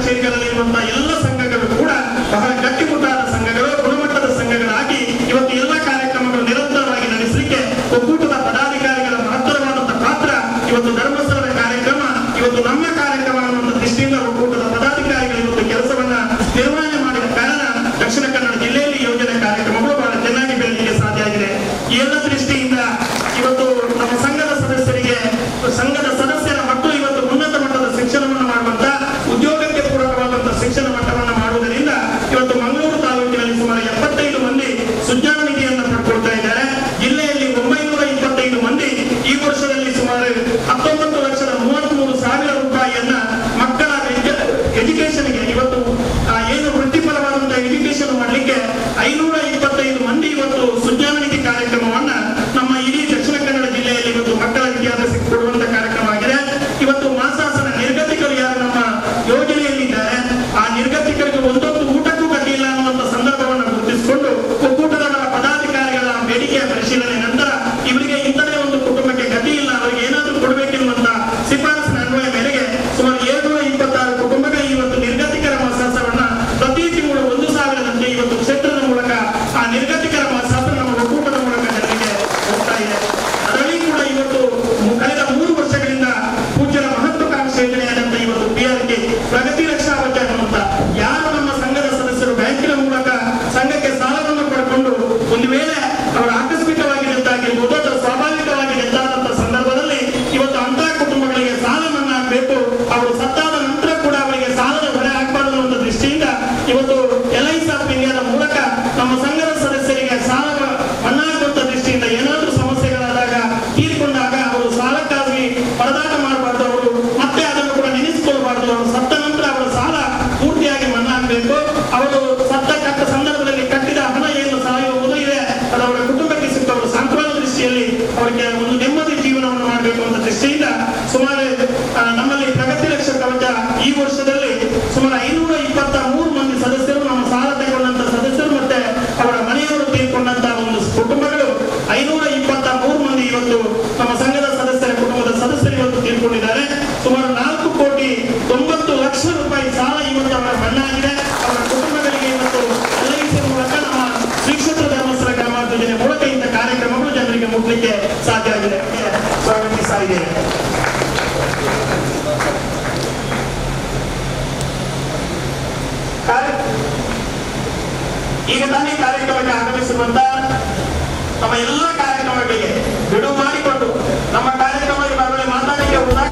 ಕಚೇರಿಗಳಲ್ಲಿರುವಂತಹ ಎಲ್ಲ ಸಂಘಗಳು ಕೂಡ ಬಹಳ ಗಟ್ಟಿಮುಟ್ಟಾದ ಸಂಘಗಳು, ಗುಣಮಟ್ಟದ ಸಂಘಗಳಾಗಿ ಇವತ್ತು ಎಲ್ಲ ಕಾರ್ಯಕ್ರಮಗಳು ನಿರಂತರವಾಗಿ ನಡೆಸಲಿಕ್ಕೆ ಒಕ್ಕೂಟದ ಪದಾಧಿಕಾರಿಗಳ ಮಹತ್ತರವಾದಂತಹ ಪಾತ್ರ. ಇವತ್ತು ಧರ್ಮಸ್ಥಳದ ಕಾರ್ಯಕ್ರಮ ಇವತ್ತು ನಮ್ಮ ಕಾರ್ಯಕ್ರಮ ಅನ್ನುವಂಥ ದೃಷ್ಟಿಯಿಂದ ಒಕ್ಕೂಟದ ಪದಾಧಿಕಾರಿಗಳು ಇವತ್ತು ಕೆಲಸವನ್ನ ನಿರ್ವಹಣೆ ಮಾಡಿದ ಕಾರಣ ದಕ್ಷಿಣ ಕನ್ನಡ ಜಿಲ್ಲೆಯಲ್ಲಿ ಯೋಜನೆ ಕಾರ್ಯಕ್ರಮಗಳು ಬಹಳ ಚೆನ್ನಾಗಿ ಬೆಳೀಲಿಕ್ಕೆ ಸಾಧ್ಯ ಆಗಿದೆ. ಈ ಎಲ್ಲ ದೃಷ್ಟಿಯಿಂದ ಇವತ್ತು ನಮ್ಮ ಸಂಘದ ಸದಸ್ಯರಿಗೆ, ಸಂಘದ ಸದಸ್ಯರ ಮಕ್ಕಳು ಇವತ್ತು ಉನ್ನತ ಮಟ್ಟದ ಶಿಕ್ಷಣವನ್ನು ಮಾಡುವಂತ, ಉದ್ಯೋಗಕ್ಕೆ ಪೂರಕವಾದಂತಹ ಶಿಕ್ಷಣ ಮಟ್ಟವನ್ನು ಮಾಡುವುದರಿಂದ ಇವತ್ತು ಮಂಗಳೂರು ತಾಲೂಕಿನಲ್ಲಿ ಸುಮಾರು 75 ಮಂದಿ ಸುಜ್ಞಾನ ನಿಧಿಯನ್ನು ಪಡ್ಕೊಳ್ತಾ ಇದ್ದಾರೆ. ಜಿಲ್ಲೆಯಲ್ಲಿ 925 ಮಂದಿ ಈ ವರ್ಷದಲ್ಲಿ ಸುಮಾರು 19,33,000 ರೂಪಾಯಿಯನ್ನ ಮಕ್ಕಳ ಎಜುಕೇಶನ್ಗೆ ಇವತ್ತು ಏನು ವೃತ್ತಿಪರವಾದಂತಹ ಎಜುಕೇಶನ್ ಮಾಡಲಿಕ್ಕೆ 525 ಮಂದಿ ಇವತ್ತು ಸುಜ್ಞಾನ ನಿಧಿ ಕಾರ್ಯಕ್ರಮವನ್ನ ನಮ್ಮ ಇಡೀ ದಕ್ಷಿಣ ಕನ್ನಡ ಜಿಲ್ಲೆಯಲ್ಲಿ ಇವತ್ತು ಮಕ್ಕಳ ವಿದ್ಯಾಭ್ಯಾಸಕ್ಕೆ ಕೊಡುವಂತ ಕಾರ್ಯಕ್ರಮ ಆಗಿದೆ. ಇವತ್ತು ಮಾಸಾಸನ ನಿರ್ಗತಿಕರು ಯಾರು ನಮ್ಮ ಯೋಜನೆಯಲ್ಲಿದ್ದಾರೆ, ಆ ನಿರ್ಗತಿಕರಿಗೆ ಒಂದೊಂದು ಊಟಕ್ಕೂ ಗತಿ ಇಲ್ಲ ಅನ್ನುವಂಥ ಸಂದರ್ಭವನ್ನು ಗುರುತಿಸಿಕೊಂಡು ಒಕ್ಕೂಟದ ಪದಾಧಿಕಾರಿಗಳ ಬೇಡಿಕೆಯ ಪರಿಶೀಲನೆ ನಂತರ ಇವರಿಗೆ ಇಂಥದೇ ಒಂದು ಕುಟುಂಬಕ್ಕೆ ಗತಿ ಇಲ್ಲ, ಅವರಿಗೆ ಏನಾದರೂ ಕೊಡಬೇಕೆನ್ನುವಂತ ಶಿಫಾರಸಿನ ಅನ್ವಯ ಮೇರೆಗೆ ಸುಮಾರು 726 ಕುಟುಂಬಗಳಿಗೆ ಇವತ್ತು ನಿರ್ಗತಿಕರ ಮಾಸಾಸವನ್ನ ಪ್ರತಿ ತಿಂಗಳು 1,000ದಂತೆ ಇವತ್ತು ಕ್ಷೇತ್ರದ ಮೂಲಕ ಆ ನಿರ್ಗತಿಕರ ಮಾಸಾಸ ನಮ್ಮ ಒಕ್ಕೂಟದ ಮೂಲಕ ಜನರಿಗೆ ಹೋಗ್ತಾ ಇದೆ. ಅದರಲ್ಲಿ ಕೂಡ ಇವತ್ತು ಕಳೆದ 3 ವರ್ಷಗಳಿಂದ ಪೂಜ್ಯರ ಮಹತ್ವಾಕಾಂಕ್ಷೆ ಯೋಜನೆಯಾದಂತ ಇವತ್ತು PRK ಪ್ರಗತಿ ರಕ್ಷಾ ವಚ ಅನ್ನುವಂತ ಯಾರು ನಮ್ಮ ಸಂಘದ ಸದಸ್ಯರು ಬ್ಯಾಂಕಿನ ಮೂಲಕ ಸಂಘಕ್ಕೆ ಸಾಲವನ್ನು ಪಡ್ಕೊಂಡು ಒಂದು ವೇಳೆ ಅವರ ಆಕಸ್ಮಿಕವಾಗಿ ಡೆತ್ ಆಗಿರ್ಬೋದು ಅಥವಾ ಸ್ವಾಭಾವಿಕವಾಗಿ ಡೆತ್ ಆದಂತ ಸಂದರ್ಭದಲ್ಲಿ ಇವತ್ತು ಅಂತಹ ಕುಟುಂಬಗಳಿಗೆ ಸಾಲ ಮನ್ನಾ ಆಗಬೇಕು, ಅವರು ಸತ್ತಾದ ನಂತರ ಕೂಡ ಅವರಿಗೆ ಸಾಲದ ಹೊರೆ ಆಗಬಾರದು ಅನ್ನುವಂಥ ದೃಷ್ಟಿಯಿಂದ ಇವತ್ತು LIC of ಇಂಡಿಯಾದ ಮೂಲಕ ನಮ್ಮ ಸಂಘದ ಸದಸ್ಯರಿಗೆ ಸಾಲ ಮನ್ನಾ ಆಗುವಂತ ದೃಷ್ಟಿಯಿಂದ ಏನಾದರೂ ಸಮಸ್ಯೆಗಳಾದಾಗ ತೀರ್ಕೊಂಡಾಗ ಅವರು ಸಾಲಕ್ಕಾಗಿ ಪರದಾಟ ಮಾಡಬಾರ್ದು, ಅವರು ಮತ್ತೆ ಅದನ್ನು ಕೂಡ ನೆನೆಸಿಕೊಳ್ಬಾರ್ದು, ಅವರು ಸತ್ತ ನಂತರ ಅವರ ಸಾಲ ಪೂರ್ತಿಯಾಗಿ ಮನ್ನಾ ಆಗಬೇಕು, ಅವರು ಸತ್ತ ಕಟ್ಟ ಸಂದರ್ಭದಲ್ಲಿ ಕಟ್ಟಿದ ಹಣ ಏನು ಸಾಯುವ ಇದೆ ಅದು ಅವರ ಕುಟುಂಬಕ್ಕೆ ಸಿಕ್ಕ ಅವರು ಸಾಂತ್ವನ ದೃಷ್ಟಿಯಲ್ಲಿ ಅವರಿಗೆ ಒಂದು ನೆಮ್ಮದಿ ಜೀವನವನ್ನು ಮಾಡಬೇಕು ಅಂತ ದೃಷ್ಟಿಯಿಂದ ಸುಮಾರು ನಮ್ಮಲ್ಲಿ ಪ್ರಗತಿ ರಕ್ಷಾ ಕವಚ ಈ ವರ್ಷದಲ್ಲಿ ಸುಮಾರು 523 ಮಂದಿ ಸದಸ್ಯರು ನಮ್ಮ ಸಾಲ ತಗೊಂಡಂತ ಸದಸ್ಯರು ಮತ್ತೆ ಅವರ ಮನೆಯವರು ತೀರ್ಕೊಂಡಂತ ಒಂದು ಕುಟುಂಬಗಳು 523 ಮಂದಿ ಇವತ್ತು ನಮ್ಮ ಸಂಘದ ಸದಸ್ಯರ ಕುಟುಂಬದ ಸದಸ್ಯರು ಇವತ್ತು ತೀರ್ಕೊಂಡಿದ್ದಾರೆ. ಸುಮಾರು 4,90,00,000 ರೂಪಾಯಿ ಸಾಲ ಇವತ್ತು ಅವರ ಮಣ್ಣಾಗಿದೆ. ಅವರ ಕುಟುಂಬಗಳಿಗೆ ಇವತ್ತು LIC ಮೂಲಕ ನಮ್ಮ ಶ್ರೀ ಕ್ಷೇತ್ರ ಧರ್ಮಸ್ಥಳ ಗ್ರಾಮಾಭಿವೃದ್ಧಿ ಮೂಲಕ ಇಂಥ ಕಾರ್ಯಕ್ರಮಗಳು ಜನರಿಗೆ ಮುಟ್ಲಿಕ್ಕೆ ಸಾಧ್ಯ ಆಗಿದೆ. ಸ್ವಾಗತಿಸ್ತಾ ಇದ್ದೇನೆ. ಈಗ ತಾನೇ ಕಾರ್ಯಕ್ರಮಕ್ಕೆ ಆಗಮಿಸಿರುವಂತ ನಮ್ಮ ಎಲ್ಲ ಕಾರ್ಯಕ್ರಮಗಳಿಗೆ ಬಿಡುವು ಮಾಡಿಕೊಂಡು ನಮ್ಮ ಕಾರ್ಯಕ್ರಮ ಮಾತಾಡಲಿಕ್ಕೆ ಹೋದಾಗ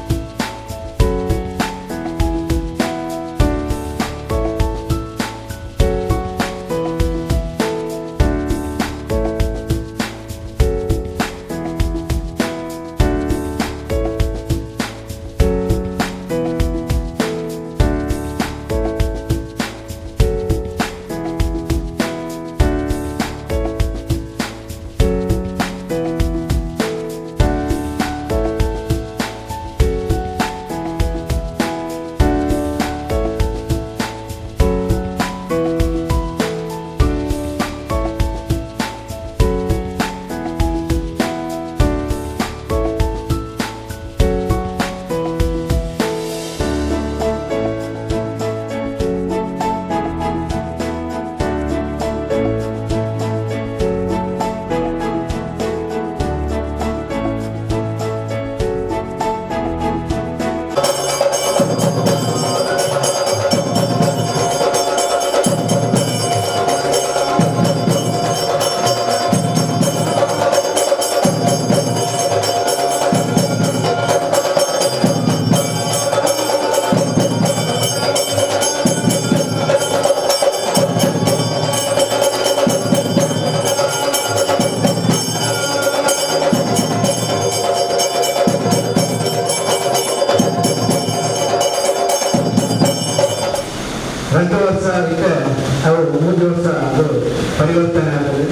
ಪರಿವರ್ತನೆ ಆಗಲಿ.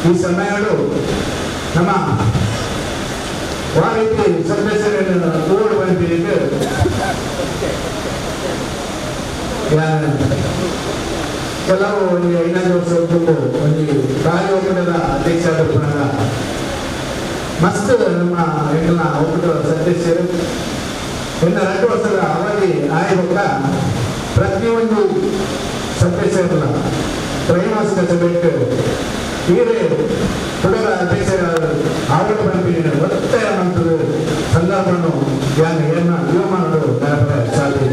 ಈ ಸಮಯಗಳು ನಮ್ಮ ವಾರಕ್ಕೆ ಸದಸ್ಯರನ್ನು ತೋಡು ಬಂದಿದ್ದು ಕೆಲವು ಒಂದು 5 ವರ್ಷ ಒಂದು ಕಾರ್ಯ ಒಕ್ಕೂಟದ ಅಧ್ಯಕ್ಷ ಮಸ್ತ್ ನಮ್ಮ ಎಂಕಲ್ನ ಒಕ್ಕೂಟದ ಸದಸ್ಯರು ಇನ್ನು 2 ವರ್ಷದ ಅವಧಿ ಆಯ್ಬೊಕ್ಕ ಪ್ರತಿಯೊಂದು ಸದಸ್ಯರನ್ನ ತ್ರೈಮಾಸಿಕ ಸಭೆಗೆ ಬೇರೆ ಪುನರ ಅಧ್ಯಕ್ಷರ ಆಡಳಿತ ಪಂಪಿನ ಒತ್ತಾಯ ಮಂತ್ರದ ಸಂದರ್ಭವನ್ನು ಯಾನು ಏನ ಯುವಮಾನರು ಸಾಧ್ಯ.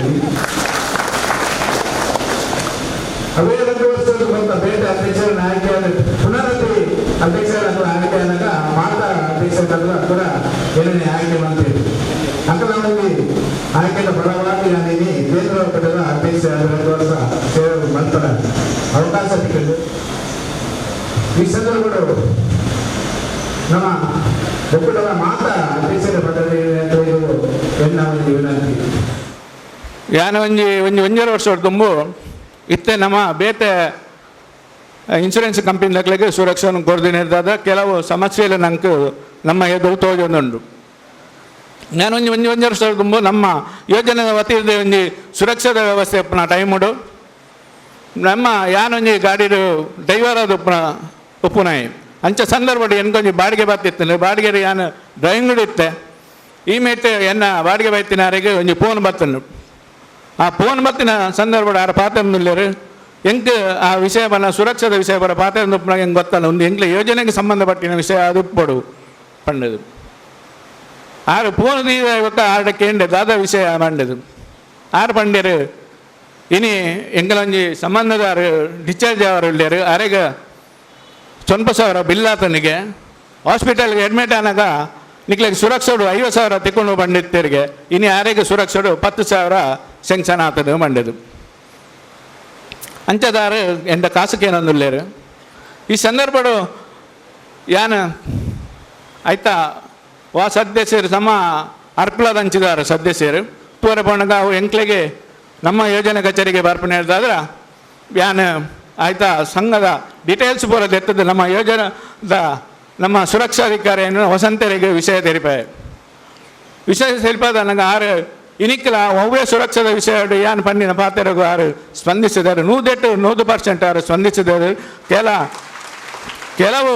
ಅವೇ 2 ವರ್ಷದ ಬಂದ ಬೇರೆ ಅಧ್ಯಕ್ಷರನ್ನ ಆಯ್ಕೆಯಾದ ಪುನರಪಿ ಅಧ್ಯಕ್ಷರ ಆಯ್ಕೆಯಾದಾಗ ಮಾತಾ ಅಧ್ಯಕ್ಷರಲ್ಲ ಕೂಡ ಏನೇ ಆಯ್ಕೆ ಮಾಡ್ತೀವಿ. ಅಂಕಲಲ್ಲಿ ಆಯ್ಕೆಯ ಪರವಾಗಿ ನಾನೇನಿ ಕೇಂದ್ರ ಪಡೆದ ಅಧ್ಯಕ್ಷ 2 ವರ್ಷ ಸೇವೆ ಮಾಡ್ತಾರೆ ಅವಕಾಶ ಸಿಕ್ಕಿದೆ. ಈ ಸಂದರ್ಭಗಳು ನಮ್ಮ ಒಕ್ಕೂಟದ ಮಾತಾ ಅಧ್ಯಕ್ಷರ ಪದವಿ ಎನ್ನ ಒಂದು ವಿನಂತಿ. ಯಾನ ಒಂಜಿ ಒಂಜಿ ಒಂಜರ ವರ್ಷ ತುಂಬು ಇತ್ತೆ ನಮ್ಮ ಬೇತೆ ಇನ್ಶೂರೆನ್ಸ್ ಕಂಪನಿದಾಗಲಿಗೆ ಸುರಕ್ಷೆ ಕೊರ್ದಿನಿರ್ದಾದ ಕೆಲವು ಸಮಸ್ಯೆಗಳು ನಂಗೆ ನಮ್ಮ ಎದುರು ತೋಜೊಂದುಂಡು. ನಾನು ಒಂಜಿ ಒಂಜಿ ಒಂಜಿ ವರ್ಷ ತುಂಬ ನಮ್ಮ ಯೋಜನೆದ ವತಿಯಿಂದ ಒಂಜಿ ಸುರಕ್ಷದ ವ್ಯವಸ್ಥೆ ಉಪ್ಪುನ ಟೈಮುಡು ನಮ್ಮ ಯಾನೊಂಜಿ ಗಾಡಿಡು ಡ್ರೈವರ್ ಅದು ಉಪ್ಪುನ ಉಪ್ಪುನಾಯಿ ಅಂಚ ಸಂದರ್ಭಡು ಎನ್ಕೊಂಜಿ ಬಾಡಿಗೆ ಬತ್ತಿತ್ತು ಬಾಡಿಗೆ ಯಾನು ಡ್ರೈವಿಂಗ್ ಇತ್ತೆ ಈ ಮೇಟ್ ಎನ್ನ ಬಾಡಿಗೆ ಬೈತಿನಾರಿಗೆ ಒಂಜಿ ಫೋನ್ ಬತ್ತನು. ಆ ಫೋನ್ ಬತ್ತಿನ ಸಂದರ್ಭಡು ಆರ ಪಾತೆಂದುಲ್ಲೇರು ಎಂಕ್ ಆ ವಿಷಯ ಬನ್ನ ಸುರಕ್ಷದ ವಿಷಯ ಬರ ಪಾತೆಂದು ಉಪ್ಪುನಾಗ ಹೆಂಗೆ ಗೊತ್ತಲ್ಲ ಒಂದು ಎಂಕ್ಲ ಯೋಜನೆಗೆ ಸಂಬಂಧಪಟ್ಟಿನ ವಿಷಯ ಅದು ಉಪ್ಪಡು ಪಂಡದು ಆರು ಫೋನ್ ದೀದ ಆರ್ಡ ಕೇಂದ್ರ ದಾದ ವಿಷಯ ಮಂಡದು ಆರು ಪಂಡ್ಯರು ಇನಿ ಎಂಕಲೊಂಜಿ ಸಂಬಂಧದಾರು ಡಿಸ್ಚಾರ್ಜ್ ಅವರು ಇಲ್ಲೇರು ಅರೆಗ 9,000 ಬಿಲ್ ಆತನಿಗೆ ಹಾಸ್ಪಿಟಲ್ಗೆ ಅಡ್ಮಿಟ್ ಆನಾಗ ನಿಕ್ಲೆಗೆ ಸುರಕ್ಷಡು 50,000 ತಿಕ್ಕೊಂಡು ಬಂದಿತ್ತರಿಗೆ ಇನಿ ಆರೆಗೆ ಸುರಕ್ಷಡು 10,000 ಸೆಂಕ್ಷನ್ ಆತದ ಮಂಡದು ಅಂಚದಾರು ಎಂದ ಕಾಸುಕೇನೊಂದುಲ್ಲೇರು. ಈ ಸಂದರ್ಭಡು ಯಾನ ಆಯ್ತಾ ವಾ ಸದಸ್ಯರು ಸಮ ಅರ್ಕುಲದಂಚಿದಾರು ಸದಸ್ಯರು ತೂರ ಪೋಣಗ ಅವು ಎಂಕ್ಲೆಗೆ ನಮ್ಮ ಯೋಜನೆ ಕಚೇರಿಗೆ ಬರ್ಪಣೆ ಹೇಳ್ದಾದ್ರೆ ಯಾನ್ ಆಯ್ತಾ ಸಂಘದ ಡೀಟೇಲ್ಸ್ ಬರೋದು ಎತ್ತದ ನಮ್ಮ ಯೋಜನೆದ ನಮ್ಮ ಸುರಕ್ಷಾಧಿಕಾರಿಯನ್ನು ವಸಂತರಿಗೆ ವಿಷಯ ತೆರಿಪಾಯ ವಿಷಯ తెలిಪಾದ ನನಗೆ ಆರು ಇನಿಕ್ಲ ಒವ್ವೇ ಸುರಕ್ಷದ ವಿಷಯ ಯಾನ್ ಪನ್ನಿನ ಪಾತ್ರಗೂ ಆರು ಸ್ಪಂದಿಸಿದ್ದಾರೆ 100% ಆರು ಸ್ಪಂದಿಸಿದ್ದಾರೆ. ಕೆಲವು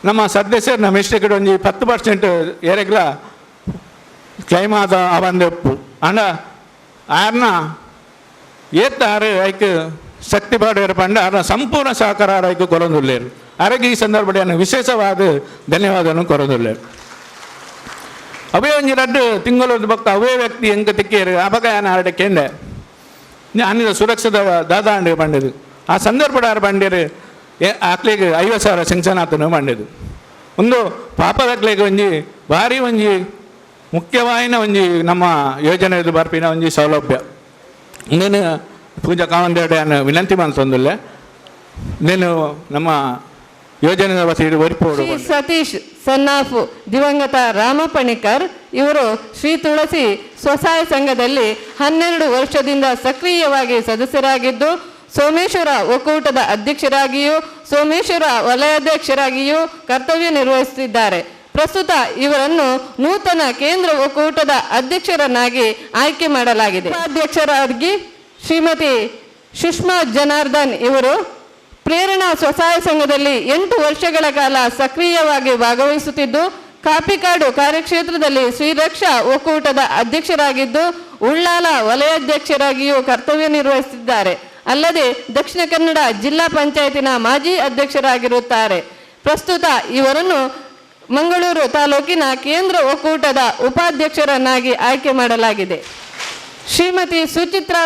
ನಮ್ಮ ಸದಸ್ಯರು ಮಿಸ್ಟೇಕ್ ಒಂಜಿ 10% ಏರೆಗ್ಲ ಕ್ಲೈಮ್ ಆದ ಅವಂದು ಉಪ್ಪು ಅಂಡ ಆರ್ನ ಏತ್ತ ಆರು ಐಕ್ ಶಕ್ತಿ ಪಾಡುವರು ಪಂಡ ಆರ್ನ ಸಂಪೂರ್ಣ ಸಹಕಾರ ಆರು ಐಕ್ ಕೊರೊಂದುಲ್ಲೇರು. ಆರೋಗ್ಯ ಈ ಸಂದರ್ಭದಲ್ಲಿ ವಿಶೇಷವಾದ ಧನ್ಯವಾದವನ್ನು ಕೊರೊಂದುಲ್ಲೇರು. ಅವೇ ಒಂಜಿ 2 ತಿಂಗಳು ಬೊಕ್ಕ ಅವೇ ವ್ಯಕ್ತಿ ಎಂಕ ತಿಕ್ಕೇರು ಅಪಗ ಯಾನ ಆರಡೆ ಕೇಂಡೆ ಅನ್ನಿದ ಸುರಕ್ಷದ ದಾದಾಂಡು ಬಂಡಿದು ಆ ಸಂದರ್ಭದ ಆರು ಬಂಡೇರು ಆಕ್ಲಿಗೆ 50,000 ಸೆಂಕ್ಷನ್ ಆತನು ಬಂಡಿದು. ಒಂದು ಪಾಪದಕ್ಲಿಗೆ ಒಂಜಿ ಭಾರಿ ಒಂಜಿ ಮುಖ್ಯವಾಯಿನ ಒಂಜಿ ನಮ್ಮ ಯೋಜನೆ ಬರ್ಪಿನ ಒಂಜಿ ಸೌಲಭ್ಯ. నేను ಪೂಜಾ ಕಾವಂದೇಡೆ ವಿನಂತಿ ಮಂತೊಂದುಲ್ಲೆ నేను ನಮ್ಮ ಯೋಜನೆ ಶ್ರೀ ಸತೀಶ್ ಸನ್ನಾಫು ದಿವಂಗತ ರಾಮ ಪಣಿಕರ್ ಇವರು ಶ್ರೀ ತುಳಸಿ ಸ್ವಸಹಾಯ ಸಂಘದಲ್ಲಿ 12 ವರ್ಷದಿಂದ ಸಕ್ರಿಯವಾಗಿ ಸದಸ್ಯರಾಗಿದ್ದು ಸೋಮೇಶ್ವರ ಒಕ್ಕೂಟದ ಅಧ್ಯಕ್ಷರಾಗಿಯೂ ಸೋಮೇಶ್ವರ ವಲಯಾಧ್ಯಕ್ಷರಾಗಿಯೂ ಕರ್ತವ್ಯ ನಿರ್ವಹಿಸುತ್ತಿದ್ದಾರೆ. ಪ್ರಸ್ತುತ ಇವರನ್ನು ನೂತನ ಕೇಂದ್ರ ಒಕ್ಕೂಟದ ಅಧ್ಯಕ್ಷರನ್ನಾಗಿ ಆಯ್ಕೆ ಮಾಡಲಾಗಿದೆ. ಉಪಾಧ್ಯಕ್ಷರಾಗಿ ಶ್ರೀಮತಿ ಸುಷ್ಮಾ ಜನಾರ್ದನ್ ಇವರು ಪ್ರೇರಣಾ ಸ್ವಸಹಾಯ ಸಂಘದಲ್ಲಿ 8 ವರ್ಷಗಳ ಕಾಲ ಸಕ್ರಿಯವಾಗಿ ಭಾಗವಹಿಸುತ್ತಿದ್ದು ಕಾಪಿಕಾಡು ಕಾರ್ಯಕ್ಷೇತ್ರದಲ್ಲಿ ಶ್ರೀರಕ್ಷಾ ಒಕ್ಕೂಟದ ಅಧ್ಯಕ್ಷರಾಗಿದ್ದು ಉಳ್ಳಾಲ ವಲಯಾಧ್ಯಕ್ಷರಾಗಿಯೂ ಕರ್ತವ್ಯ ನಿರ್ವಹಿಸುತ್ತಿದ್ದಾರೆ. ಅಲ್ಲದೆ ದಕ್ಷಿಣ ಕನ್ನಡ ಜಿಲ್ಲಾ ಪಂಚಾಯತಿನ ಮಾಜಿ ಅಧ್ಯಕ್ಷರಾಗಿರುತ್ತಾರೆ. ಪ್ರಸ್ತುತ ಇವರನ್ನು ಮಂಗಳೂರು ತಾಲೂಕಿನ ಕೇಂದ್ರ ಒಕ್ಕೂಟದ ಉಪಾಧ್ಯಕ್ಷರನ್ನಾಗಿ ಆಯ್ಕೆ ಮಾಡಲಾಗಿದೆ. ಶ್ರೀಮತಿ ಸುಚಿತ್ರಾ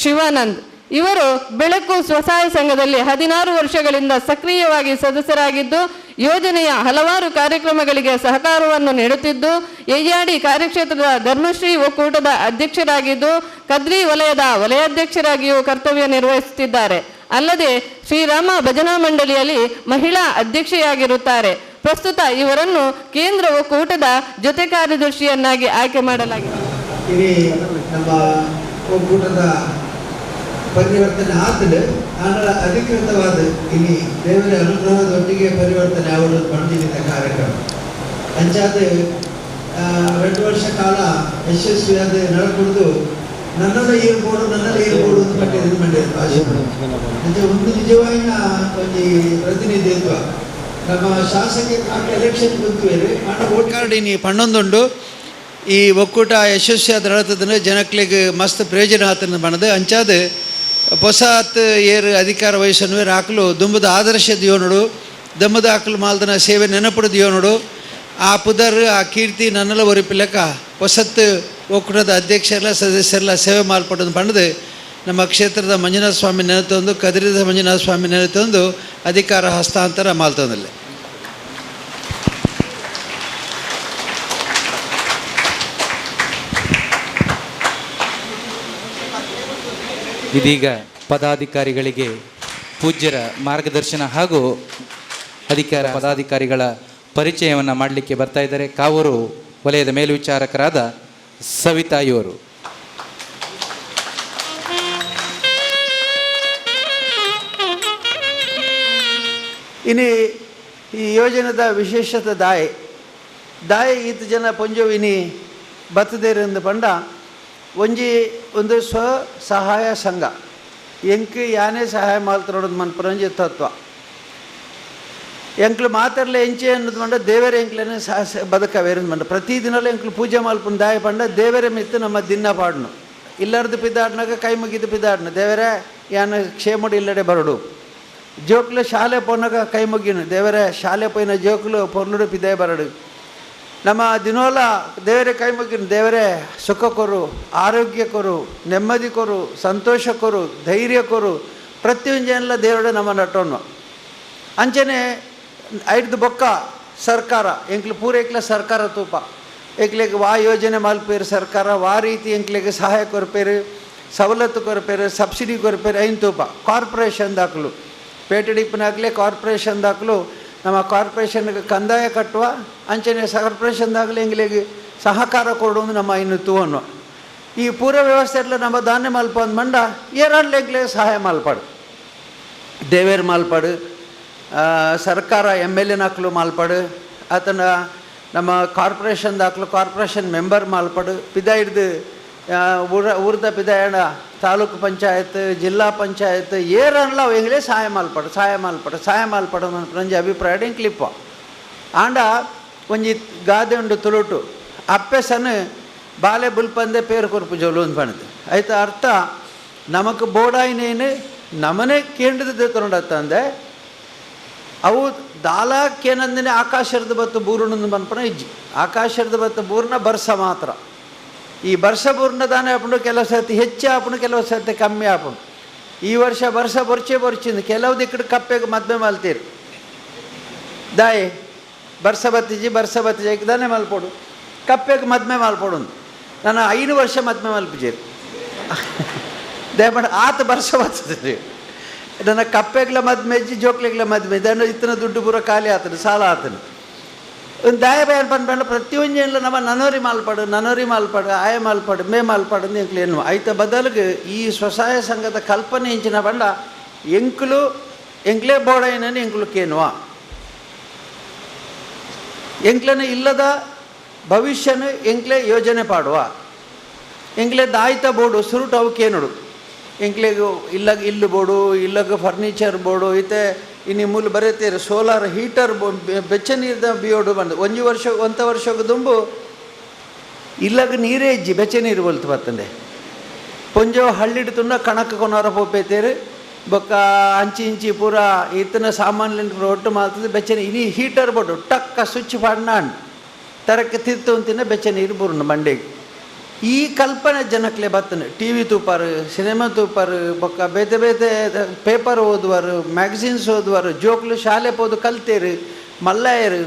ಶಿವಾನಂದ್ ಇವರು ಬೆಳಕು ಸ್ವಸಹಾಯ ಸಂಘದಲ್ಲಿ 16 ವರ್ಷಗಳಿಂದ ಸಕ್ರಿಯವಾಗಿ ಸದಸ್ಯರಾಗಿದ್ದು ಯೋಜನೆಯ ಹಲವಾರು ಕಾರ್ಯಕ್ರಮಗಳಿಗೆ ಸಹಕಾರವನ್ನು ನೀಡುತ್ತಿದ್ದು ಯಯ್ಯಾಡಿ ಕಾರ್ಯಕ್ಷೇತ್ರದ ಧರ್ಮಶ್ರೀ ಒಕ್ಕೂಟದ ಅಧ್ಯಕ್ಷರಾಗಿದ್ದು ಕದ್ರಿ ವಲಯದ ವಲಯಾಧ್ಯಕ್ಷರಾಗಿಯೂ ಕರ್ತವ್ಯ ನಿರ್ವಹಿಸುತ್ತಿದ್ದಾರೆ. ಅಲ್ಲದೆ ಶ್ರೀರಾಮ ಭಜನಾ ಮಂಡಳಿಯಲ್ಲಿ ಮಹಿಳಾ ಅಧ್ಯಕ್ಷೆಯಾಗಿರುತ್ತಾರೆ. ಪ್ರಸ್ತುತ ಇವರನ್ನು ಕೇಂದ್ರ ಒಕ್ಕೂಟದ ಜೊತೆ ಕಾರ್ಯದರ್ಶಿಯನ್ನಾಗಿ ಆಯ್ಕೆ ಮಾಡಲಾಗಿದೆ. ನಮ್ಮ ಒಕ್ಕೂಟದ ಪರಿವರ್ತನೆ ಆತದೆ ಆನರ ಅಧಿಕೃತವಾದ ಇಲ್ಲಿ ದೇವರ ಅನುಗ್ರಹದೊಟ್ಟಿಗೆ ಪರಿವರ್ತನೆ ಅವರು ಪಡೆದಿದ್ದ ಕಾರ್ಯಕ್ರಮ ಅಂಚಾದ 2 ವರ್ಷ ಕಾಲ ಯಶಸ್ವಿಯಾದ ನಡ್ಕೊಂಡು ನನ್ನೆಲ್ಲ ಇರ್ಬೋದು ನನ್ನೆಲ್ಲ ಇರ್ಬೋದು ಅಂತ ಪಟ್ಟಿದ್ದು ಮಂಡ್ಯದ ಭಾಷೆ ಅಂದರೆ ಒಂದು ನಿಜವಾದ ಒಂದು ಪ್ರತಿನಿಧಿತ್ವ ನಮ್ಮ ಶಾಸಕ ಎಲೆಕ್ಷನ್ ಬಂತು ವೋಟ್ ಕಾರ್ಡ್ ಇನಿ ಪನ್ನೊಂದುಂಡು. ಈ ಒಕ್ಕೂಟ ಯಶಸ್ವಿಯಾದ ನಡತದನ್ನು ಜನಕ್ಲೆಗ್ ಮಸ್ತ್ ಪ್ರಯೋಜನ ಆತನ ಬಣ್ಣದ ಅಂಚಾದ ಹೊಸಾತ್ ಏರು ಅಧಿಕಾರ ವಹಿಸನ್ವೇರು ಆಕಲು ದುಂಬದ ಆದರ್ಶ ದಿಯೋನುಡು ದಮ್ಮದ ಆಕಲು ಮಾಲ್ದನ ಸೇವೆ ನೆನಪುಡು ದಿಯೋನುಡು ಆ ಪುದರ್ ಆ ಕೀರ್ತಿ ನನ್ನೆಲ್ಲ ಒರಿಪಿಲ್ಲಕ ಹೊಸತ್ತು ಒಕ್ಕೂಟದ ಅಧ್ಯಕ್ಷರೆಲ್ಲ ಸದಸ್ಯರೆಲ್ಲ ಸೇವೆ ಮಾಲ್ಪಡೋದು ಬಣ್ಣದು ನಮ್ಮ ಕ್ಷೇತ್ರದ ಮಂಜುನಾಥ ಸ್ವಾಮಿ ನೆನೆತೊಂದು ಕದಿರಿದ ಮಂಜುನಾಥ ಸ್ವಾಮಿ ನೆನೆತೊಂದು ಅಧಿಕಾರ ಹಸ್ತಾಂತರ ಮಾಲ್ತೊಂದಿಲ್ಲ. ಇದೀಗ ಪದಾಧಿಕಾರಿಗಳಿಗೆ ಪೂಜ್ಯರ ಮಾರ್ಗದರ್ಶನ ಹಾಗೂ ಅಧಿಕಾರ ಪದಾಧಿಕಾರಿಗಳ ಪರಿಚಯವನ್ನು ಮಾಡಲಿಕ್ಕೆ ಬರ್ತಾ ಇದ್ದಾರೆ ಕಾವೂರು ವಲಯದ ಮೇಲ್ವಿಚಾರಕರಾದ ಸವಿತಾಯಿಯವರು. ಇನಿ ಈ ಯೋಜನೆದ ವಿಶೇಷತೆ ದಾಯೆ ದಾಯೆ ಈತ ಜನ ಪೊಂಜೋವು ಇನಿ ಬತ್ತದೇರೆಂದು ಪಂಡ ಒಂಜಿ ಒಂದು ಸ್ವ ಸಹಾಯ ಸಂಘ ಎಂಕ್ ಯಾನೇ ಸಹಾಯ ಮಾಲ್ತರೋಡದು ಮನ್ಪುರಂಜಿ ತತ್ವ ಎಂಕ್ಲು ಮಾತರ್ಲೆ ಎಂಚೆ ಅನ್ನೋದು ಮಂಡ ದೇವರ ಎಂಕ್ಲೇನೆ ಸಹ ಬದುಕವೇರಂದು ಮಂಡ ಪ್ರತಿದಿನಲೂ ಎಂಕ್ಲು ಪೂಜೆ ಮಲ್ಪುನ ದಾಯ ಪಂಡ ದೇವರ ಮಿತ್ತು ನಮ್ಮ ದಿನ ಪಾಡ್ನು ಇಲ್ಲರ್ದು ಪಿದಾಡ್ನಾಗ ಕೈ ಮುಗಿದು ಪಿದಾಡ್ನು ದೇವರೇ ಯಾನ ಕ್ಷೇಮಡು ಇಲ್ಲಡೆ ಬರಡು ಜೋಕ್ಲು ಶಾಲೆ ಪೋನಾಗ ಕೈ ಮುಗಿನು ದೇವರೇ ಶಾಲೆ ಪೋಯಿನ ಜೋಕ್ಲು ಪೊರ್ಲುಡು ಪಿದೇ ಬರಡು ನಮ್ಮ ದಿನೋಲ ದೇವರೇ ಕೈ ಮುಗಿನು ದೇವರೇ ಸುಖ ಕೊರು ಆರೋಗ್ಯ ಕೊರು ನೆಮ್ಮದಿ ಕೊರು ಸಂತೋಷ ಕೊರು ಧೈರ್ಯ ಕೊರು ಪ್ರತಿಯೊಂದು ಜನ ದೇವರಡೆ ನಮ್ಮ ನಟೋನು ಅಂಚನೆ ಐದು ಬೊಕ್ಕ ಸರ್ಕಾರ ಎಂಕ್ಲು ಪೂರೈಕ್ಲ ಸರ್ಕಾರ ತೂಪ ಎಂಕ್ಲೆಗ್ ವಾ ಯೋಜನೆ ಮಲ್ಪೇರು ಸರ್ಕಾರ ವಾ ರೀತಿ ಎಂಕ್ಲೆಗ್ ಸಹಾಯ ಕೊರ್ಪೇರು ಸವಲತ್ತು ಕೊರ್ಪೇರು ಸಬ್ಸಿಡಿ ಕೊರ್ಪೇರು ಐನ್ ತೂಪ ಕಾರ್ಪೊರೇಷನ್ ದಾಖಲು ಪೇಟೆ ಡಿಪ್ಪನಾಗಲೇ ಕಾರ್ಪೊರೇಷನ್ ದಾಖಲು ನಮ್ಮ ಕಾರ್ಪೊರೇಷನ್ಗೆ ಕಂದಾಯ ಕಟ್ಟುವ ಅಂಚನೆ ಕಾರ್ಪೊರೇಷನ್ದಾಗಲೇ ಎಂಗ್ಲೆಗ್ ಸಹಕಾರ ಕೊಡೋದು ನಮ್ಮ ಇನ್ನು ತೂವನ್ನು ಈ ಪೂರ ವ್ಯವಸ್ಥೆ ಎಲ್ಲ ನಮ್ಮ ಧಾನ್ಯ ಮಲ್ಪ ಅಂದ್ ಮಂಡ ಏರಾಡ್ಲೆ ಎಂಕ್ಲೆಗ್ ಸಹಾಯ ಮಲ್ಪಾಡು ದೇವೇರ್ ಮಾಲ್ಪಾಡು ಸರ್ಕಾರ ಎಮ್ ಎಲ್ ಎನಾಕ್ಲು ಮಾಲ್ಪಾಡು ಆತನ ನಮ್ಮ ಕಾರ್ಪೊರೇಷನ್ ದಾಖಲು ಕಾರ್ಪೊರೇಷನ್ ಮೆಂಬರ್ ಮಾಲ್ಪಾಡು ಪಿದ ಹಿಡ್ದು ಊರ ಊರ್ದ ಪಿದಾಯಣ ತಾಲೂಕು ಪಂಚಾಯತ್ ಜಿಲ್ಲಾ ಪಂಚಾಯತ್ ಏರನ್ಲ ಅವು ಎಂಗ್ಲೇ ಸಹಾಯ ಮಾಲ್ಪಾಡು ಸಹಾಯ ಮಾಲ್ಪಾಡು ಸಹಾಯ ಮಾಲ್ಪಾಡು ನಂಜಿ ಅಭಿಪ್ರಾಯ ಎಂಕ್ಲಿಪ್ಪ ಆಂಡ ಒಂಜಿ ಗಾದೆ ಉಂಡು ತುಳುಟು ಅಪ್ಪೆ ಸನ್ ಬಾಲೆ ಬುಲ್ಪಂದೆ ಪೇರು ಕೊರ್ಪು ಜೋಲು ಅಂತ ಪಣದು ಆಯ್ತು ಅರ್ಥ ನಮಕ್ ಬೋಡಾಯಿನೇನು ನಮನೆ ಕೇಂದ್ರದ ತಗೊಂಡತ್ತಂದೆ ಅವು ದಾಲಾಕೇನಂದನೆ ಆಕಾಶರದ ಬತ್ತು ಬೂರುಣಂದು ಮನ್ಪನ ಇಜ್ಜಿ ಆಕಾಶರದ ಬತ್ತು ಬೂರ್ನ ಬರ್ಸ ಮಾತ್ರ ಈ ಬರ್ಸ ಬೂರ್ನ ದಾನೆ ಆಪುಂಡು ಕೆಲವು ಸರ್ತಿ ಹೆಚ್ಚು ಆಪುಂಡು ಕೆಲವು ಸರ್ತಿ ಕಮ್ಮಿ ಆಪುಂಡು ಈ ವರ್ಷ ಬರ್ಸ ಬೊರ್ಚೆ ಬೊರ್ಚಿಂದು ಕೆಲವು ದಿಕ್ಕಡು ಕಪ್ಪೆಗೆ ಮದ್ವೆ ಮಲ್ತೀರಿ ದಾಯಿ ಬರ್ಸ ಬತ್ತಿಜಿ ಬರ್ಸ ಬತ್ತಿಜಿ ದಾನೆ ಮಲ್ಪೋಡು ಕಪ್ಪೆಗೆ ಮದ್ವೆ ಮಲ್ಪೋಡು ನಾನು 5 ವರ್ಷ ಮದ್ವೆ ಮಲ್ಪಿಜೇರಿ ದಯಮಾಡಿ ಆತ ಬರ್ಸ ಬರ್ತದೆ ನನ್ನ ಕಪ್ಪೆಗ್ಲ ಮದ್ಮೆಜ್ಜಿ ಜೋಕ್ಲೆಗ್ಲ ಮದ್ಮೆ ದಣ್ಣ ಇತ್ತನ ದುಡ್ಡು ಪೂರ ಖಾಲಿ ಆತನು ಸಾಲ ಆತನು ಒಂದು ದಾಯ ಬಯನ್ ಪನ್ಪಂಡ ಪ್ರತಿಯೊಂದು ನಮ್ಮ ನನೋರಿ ಮಾಲ್ಪಾಡು ನನೋರಿ ಮಾಲ್ಪಾಡು ಆಯ ಮಾಲ್ಪಾಡು ಮೇ ಮಾಲ್ಪಾಡು ಅಂತ ಎಂಕ್ಲು ಎನ್ನುವ ಐತ ಬದಲಿಗೆ ಈ ಸ್ವಸಹಾಯ ಸಂಘದ ಕಲ್ಪನೆ ಇಂಚಿನ ಬಂಡ ಎಂಕ್ಲು ಎಂಕ್ಲೇ ಬೋಡೈನని ಎಂಕ್ಲು ಕೇನುವ ಎಂಕ್ಲನ ಇಲ್ಲದ ಭವಿಷ್ಯನ ಎಂಕ್ಲೇ ಯೋಜನೆ ಪಾಡುವ ಎಂಕ್ಲೇ ದಾಯ್ತ ಬೋಡು ಸುರುಟು ಅವು ಕೇನುಡು ಎಂಕ್ಲೆಗ್ ಇಲ್ಲಗ ಇಲ್ಲು ಬೋಡು ಇಲ್ಲಗ ಫರ್ನಿಚರ್ ಬೋಡು ಇತ್ತೆ ಇನ್ನು ಮೂಲ ಬರೀತೀರಿ ಸೋಲಾರ್ ಹೀಟರ್ ಬೋ ಬೆಚ್ಚ ನೀರ್ದ ಬಿಯೋಡು ಬಂದು ಒಂಜಿ ವರ್ಷ ಒಂತ ವರ್ಷಕ್ಕೆ ದುಂಬು ಇಲ್ಲಗ ನೀರೇ ಇಜ್ಜಿ ಬೆಚ್ಚ ನೀರು ಬಲ್ತು ಬತ್ತಂದೆ ಪೊಂಜೋ ಹಳ್ಳಿಡು ತುಂಡ ಕಣಕ್ ಕೊನಾರ ಪೋಪೇತೇರು ಬೊಕ್ಕ ಅಂಚಿ ಇಂಚಿ ಪೂರ ಇತ್ತನ ಸಾಮಾನ್ಯ ಒಟ್ಟು ಮಾಲ್ತದೆ ಬೆಚ್ಚ ಇನಿ ಹೀಟರ್ ಬೋಡು ಟಕ್ಕ ಸ್ವಿಚ್ ಪಾಡ್ನ ತರಕ್ಕೆ ತಿತ್ತು ಅಂತಿನ ಬೆಚ್ಚ ನೀರು ಬೂರ್ನ ಬಂಡೆಗೆ ಈ ಕಲ್ಪನೆ ಜನಕ್ಲೆ ಬತ್ತನೆ ಟಿ ವಿ ತೂಪಾರು ಸಿನಿಮಾ ತೂಪಾರು ಬೊಕ್ಕ ಬೇತೆ ಬೇತೆ ಪೇಪರ್ ಓದುವರು ಮ್ಯಾಗಝೀನ್ಸ್ ಓದುವರು ಜೋಕ್ಲು ಶಾಲೆ ಪೋದು ಕಲ್ತೇರು ಮಲ್ಲಾಯರು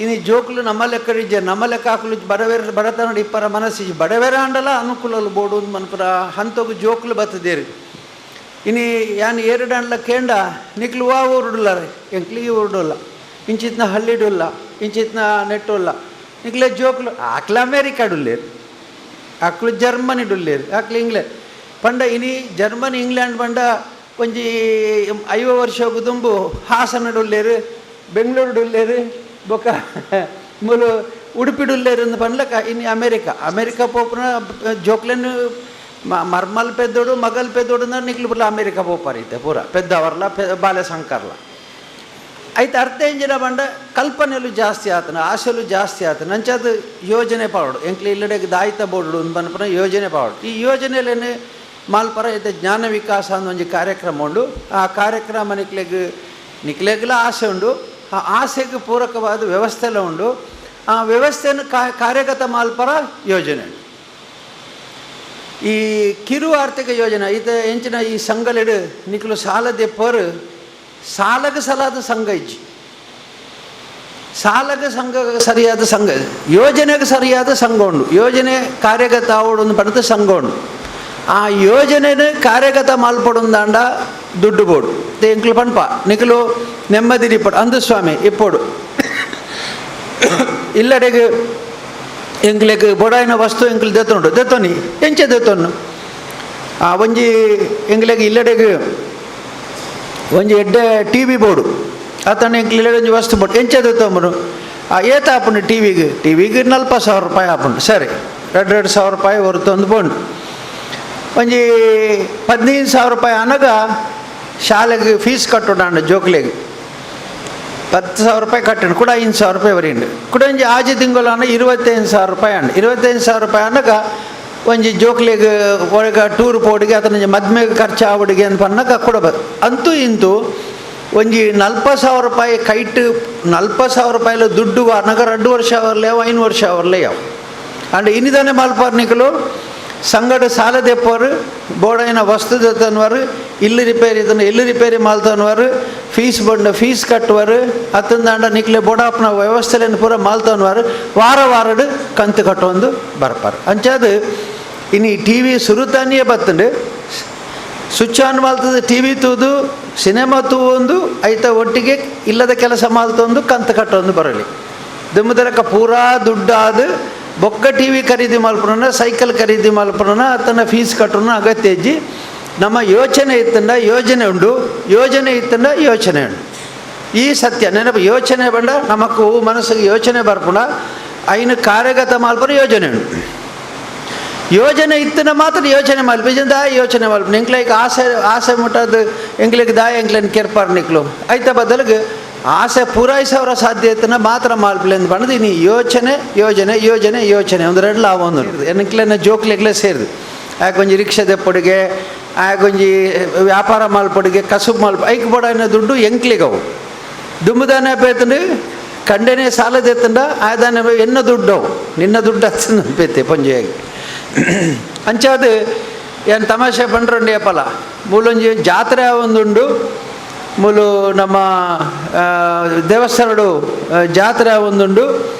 ಇನ್ನು ಜೋಕ್ಲು ನಮ್ಮ ಲೆಕ್ಕ ಇಜ್ಜೆ ನಮ್ಮ ಲೆಕ್ಕ ಹಾಕಲು ಬಡವೇರ ಬಡತನ ಇಪ್ಪರ ಮನಸ್ಸಿಜಿ ಬಡವೇರ ಅಂಡಲ ಅನುಕೂಲలు ಬೋಡು ಮನ್ಪುರ ಹಂತೋಗು ಜೋಕ್ಲು ಬತ್ತದೇರು ಇನಿ ಯಾನ್ ಏರುಡಂಡ್ಲ ಕೇಂಡ ನಿಕ್ಲು ವಾ ಊರುಡುಲ್ಲಾರೆ ಎಂಕ್ಲಿ ಈ ಊರುಡುಲ್ಲ ಇಂಚಿತ್ನ ಹಳ್ಳಿಡುಲ್ಲ ಇಂಚಿತ್ನ ನೆಟ್ಟುಲ್ಲ ನಿಕ್ಲೆ ಜೋಕ್ಲು ಆಕ್ಲ ಅಮೇರಿಕಾಡುಲ್ಲೇರು ಆಕ್ಲು ಜರ್ಮನಿ ಡುಲ್ಲೇರು ಆಕ್ಲು ಇಂಗ್ಲೆಂಡ್ ಪಂಡ ಇನಿ ಜರ್ಮನಿ ಇಂಗ್ಲೆಂಡ್ ಪಂಡ ಒಂಜಿ 50 ವರ್ಷ ದುಂಬು ಹಾಸನ ಡುಲ್ಲೇರು ಬೆಂಗಳೂರು ಡುಲ್ಲೇರು ಬೊಕ್ಕ ಮೂಲು ಉಡುಪಿ ಡುಲ್ಲೇರು ಅಂದ್ ಪಂಡ್ಲಕ ಇನಿ ಅಮೇರಿಕಾ ಅಮೇರಿಕಾ ಪೋಪುನ ಜೋಕ್ಲೆನ್ ಮರ್ಮಲ್ ಪೆದ್ದೋಡು ಮಗಲ್ ಪೆದ್ದೋಡು ಅಂದ್ರೆ ನಿಕ್ಲು ಪೂರ ಅಮೇರಿಕಾ ಪೋಪಾರ ಐತೆ ಪೂರ ಪೆದ್ದವರ್ಲ ಬಾಲೆ ಸಂಕರ್ಲ ಐತ ಅರ್ಧ ಇಂಜಿನ ಬಂಡ ಕಲ್ಪನೆಲು ಜಾಸ್ತಿ ಆತನ, ಆಸೆಲು ಜಾಸ್ತಿ ಆತನ. ಅಂಚಾದ ಯೋಜನೆ ಪಾವಡು ಎಂಕ್ಲೆ ಇಲ್ಲಡೆಗೆ ದಾಯಿತ ಬೋರ್ಡು ಒಂದು ಪನ್ಪುನ ಯೋಜನೆ ಪಾವಡು. ಈ ಯೋಜನೆಲೇನೆ ಮಾಲ್ಪರ ಐತೆ ಜ್ಞಾನ ವಿಕಾಸ ಅನ್ನೋ ಒಂಜಿ ಕಾರ್ಯಕ್ರಮ ಉಂಡು. ಆ ಕಾರ್ಯಕ್ರಮ ನಿಕ್ಲೆಗ್ ನಿಕ್ಲೆಗ್ಲ ಆಸೆ ಉಂಡು, ಆ ಆಸೆಗೆ ಪೂರಕವಾದ ವ್ಯವಸ್ಥೆಲ್ಲ ಉಂಡು. ಆ ವ್ಯವಸ್ಥೆಯನ್ನು ಕಾರ್ಯಗತ ಮಾಲ್ಪರ ಯೋಜನೆ. ಈ ಕಿರು ಆರ್ಥಿಕ ಯೋಜನೆ ಈತ ಎಂಚಿನ ಈ ಸಂಘಲೆಡು ನಿಕ್ಲು ಸಾಲದೆ ಪರ್ ಸಾಲಗ ಸಲಾದ ಸಂಘ ಇಜ್ಜಿ, ಸಾಲಗ ಸಂಘ ಸರಿಯಾದ ಸಂಘ, ಯೋಜನೆಗೆ ಸರಿಯಾದ ಸಂಘ ಉಂಡು. ಯೋಜನೆ ಕಾರ್ಯಗತ ಆವಡು ಒಂದು ಪಡೆದ ಸಂಘ ಉಂಡು. ಆ ಯೋಜನೆನ ಕಾರ್ಯಗತ ಮಾಲ್ಪಡುಂದಾಂಡ ದುಡ್ಡು ಬೋಡು ಎಂಕ್ಲು ಪನ್ಪ ನಿಕ್ಲು ನೆಮ್ಮದಿ ಇಪ್ಪಡು ಅಂದು ಸ್ವಾಮಿ ಇಪ್ಪೋಡು ಇಲ್ಲಡೆಗೆ ಎಂಕ್ಲೆಗ್ ಬೊಡಾಯಿನ ವಸ್ತು ಎಂಕ್ಲು ದೆತ್ತೊಂಡು ದೆತ್ತೊನಿ ಎಂಚೆ ದೆತ್ತೊನ್ನು ಆ ಒಂಜಿ ಎಂಕ್ಲೆಗ್ ಇಲ್ಲಡೆಗ್ ಒಂಜಿ ಎಡ್ಡೆ T V board ಆತನ ಎಂಕ್ಲು ಇಲ್ಲಡೆ ಒಂಜಿ ವಸ್ತು ಬೋರ್ಡು ಎಂಚೆ ದೆತ್ತೊಂಬನು ಆ ಏತ ಆಪುಂಡು ಟಿ ವಿಗೆ ಟಿ ವಿಗೆ 40,000 ರೂಪಾಯಿ ಆಪುಂಡು. ಸರಿ 2,500 ರೂಪಾಯಿ ಹೊರತೊಂದು ಬೋಂಡು ಒಂಜಿ 15,000 ರೂಪಾಯಿ ಅನಗ ಶಾಲೆಗೆ ಫೀಸ್ ಕಟ್ಟೋಣ ಜೋಕ್ಲೆಗ್ 10,000 ರೂಪಾಯಿ ಕಟ್ಟಂಡು ಕೂಡ 5,000 ರೂಪಾಯಿ ಬರೀಂಡು ಕೂಡ ಒಂಜಿ ಆಜಿ ತಿಂಗಳು 25,000 ರೂಪಾಯಿ ಅಂಡು 25,000 ರೂಪಾಯಿ ಅನ್ನಗ ಒಂಜಿ ಜೋಕ್ಲೆಗ್ ಒಳಗ ಟೂರ್ ಪೋಡಿಗೆ ಅತನ ಮದ್ಮೆಗೆ ಖರ್ಚು ಆವಡಿಗೆ ಅಂತ ಪನ್ನಗ ಕೊಡಬ ಅಂತೂ ಇಂತೂ ಒಂಜಿ 40,000 ರೂಪಾಯಿ ಕೈಟ್ 40,000 ರೂಪಾಯಿಲ ದುಡ್ಡು ಅನ್ನಗ 2 ವರ್ಷ ಅವರ್ಲೆ 5 ವರ್ಷ ಅವರ್ಲೆ ಯಾವ ಅಂಡ್ ಇನ್ನಿದಾನೆ ಮಾಲ್ಪಾರ್ ನಿಕಲು ಸಂಗಡ ಸಾಲ ದೆಪ್ಪರು ಬೋಡೈನ ವಸ್ತು ದತ್ತನ್ವರು ಇಲ್ಲಿ ರಿಪೇರಿ ಇದನ್ನು ಇಲ್ಲಿ ರಿಪೇರಿ ಮಾಲ್ತನ್ವರು ಫೀಸ್ ಬಂಡ ಫೀಸ್ ಕಟ್ಟುವರು ಅತ್ತಂದಾಂಡ ನಿಕ್ಲೆ ಬೋಡಾಪ್ನ ವ್ಯವಸ್ಥೆಯನ್ನು ಪೂರ ಮಾಲ್ತನ್ವರು ವಾರ ವಾರಡು ಕಂತು ಕಟ್ಟೊಂದು ಬರ್ಪಾರು. ಅಂಚಾದು ಇನ್ನು ಟಿ ವಿ ಸುರುತಾನಿಯೇ ಬತ್ತಂಡು ಸ್ವಿಚ್ ಆನ್ ಮಾಲ್ತದ ಟಿ ವಿ ತೂದು ಸಿನಿಮಾ ತೂವೊಂದು ಐತ ಒಟ್ಟಿಗೆ ಇಲ್ಲದ ಕೆಲಸ ಮಾಲ್ತೊಂದು ಕಂತು ಕಟ್ಟೊಂದು ಬರಲಿ ದುಮ್ಮದಲಕ ಪೂರಾ ದುಡ್ಡಾದ ಬೊಕ್ಕ ಟಿ ವಿ ಖರೀದಿ ಮಲ್ಪನ ಸೈಕಲ್ ಖರೀದಿ ಮಲ್ಪನ ಆತನ ಫೀಸ್ ಕಟ್ಟೋಣ ಅಗತ್ಯ ಇಜ್ಜಿ. ನಮ್ಮ ಯೋಚನೆ ಇತ್ತಂಡ ಯೋಜನೆ ಉಂಡು, ಯೋಜನೆ ಇತ್ತಂಡ ಯೋಚನೆ ಉಂಡು. ಈ ಸತ್ಯ ನೆನಪು ಯೋಚನೆ ಬಂಡ ನಮಕು ಮನಸ್ಸಿಗೆ ಯೋಚನೆ ಬರ್ಪುಣ ಐನು ಕಾರ್ಯಗತ ಮಲ್ಪನ ಯೋಜನೆ ಉಂಡು. ಯೋಜನೆ ಇತ್ತನ ಮಾತ್ರ ಯೋಚನೆ ಮಲ್ಪ ದಾಯ ಯೋಚನೆ ಮಲ್ಪ ಎಂಕ್ಲೈಕ್ ಆಸೆ ಆಸೆ ಮುಟ್ಟದು ಎಂಕ್ಲಿಗೆ ದಾಯ ಎಂಕ್ಲೇನು ಕೆರ್ಪಾರ್ ನಿಕ್ಲು ಐತ ಬದಲಿಗೆ ಆಸೆ ಪೂರೈಸವರ ಸಾಧ್ಯತೆನ ಮಾತ್ರ ಮಾಲ್ಪಲೆ ಅಂತ ಬಂದು ಇನ್ನು ಯೋಚನೆ ಯೋಜನೆ ಯೋಜನೆ ಯೋಚನೆ ಒಂದು ಎರಡು ಲಾಭ ಒಂದು ಎಂಕ್ಲೇನ ಜೋಕ್ಲೆಗ್ಲೇ ಸೇರಿದು ಆಕೊಂಜಿ ರಿಕ್ಷಾ ದೆಪ್ಪೊಡಿಗೆ ಆಕೊಂಜಿ ವ್ಯಾಪಾರ ಮಾಲ್ಪೊಡಿಗೆ ಕಸುಬು ಮಾಲ್ಪ ಐಕ್ ಬೋಡಾಯಿನ ದುಡ್ಡು ಎಂಕ್ಲಿಗವು ದುಂಬುದಾನೆ ಪೇತಂಡು ಕಂಡನೆ ಸಾಲದೆತ್ತಂಡ ಆದಾನೆ ಎನ್ನ ದುಡ್ಡವು ನಿನ್ನ ದುಡ್ಡು ಹಚ್ಚ ಪೇತೆ ಪಂಜೆಯಾಗಿ ಅಂಚಾದ ಏನು ತಮಾಷೆ ಪಂಡ್ರಂಡಿ ಅಪ್ಪಲ ಮೂಲೊಂಜಿ ಜಾತ್ರೆ ಒಂದುಂಡು ಮೂಲು ನಮ್ಮ ದೇವಸ್ಥಾನಡು ಜಾತ್ರೆ ಒಂದುಂಡು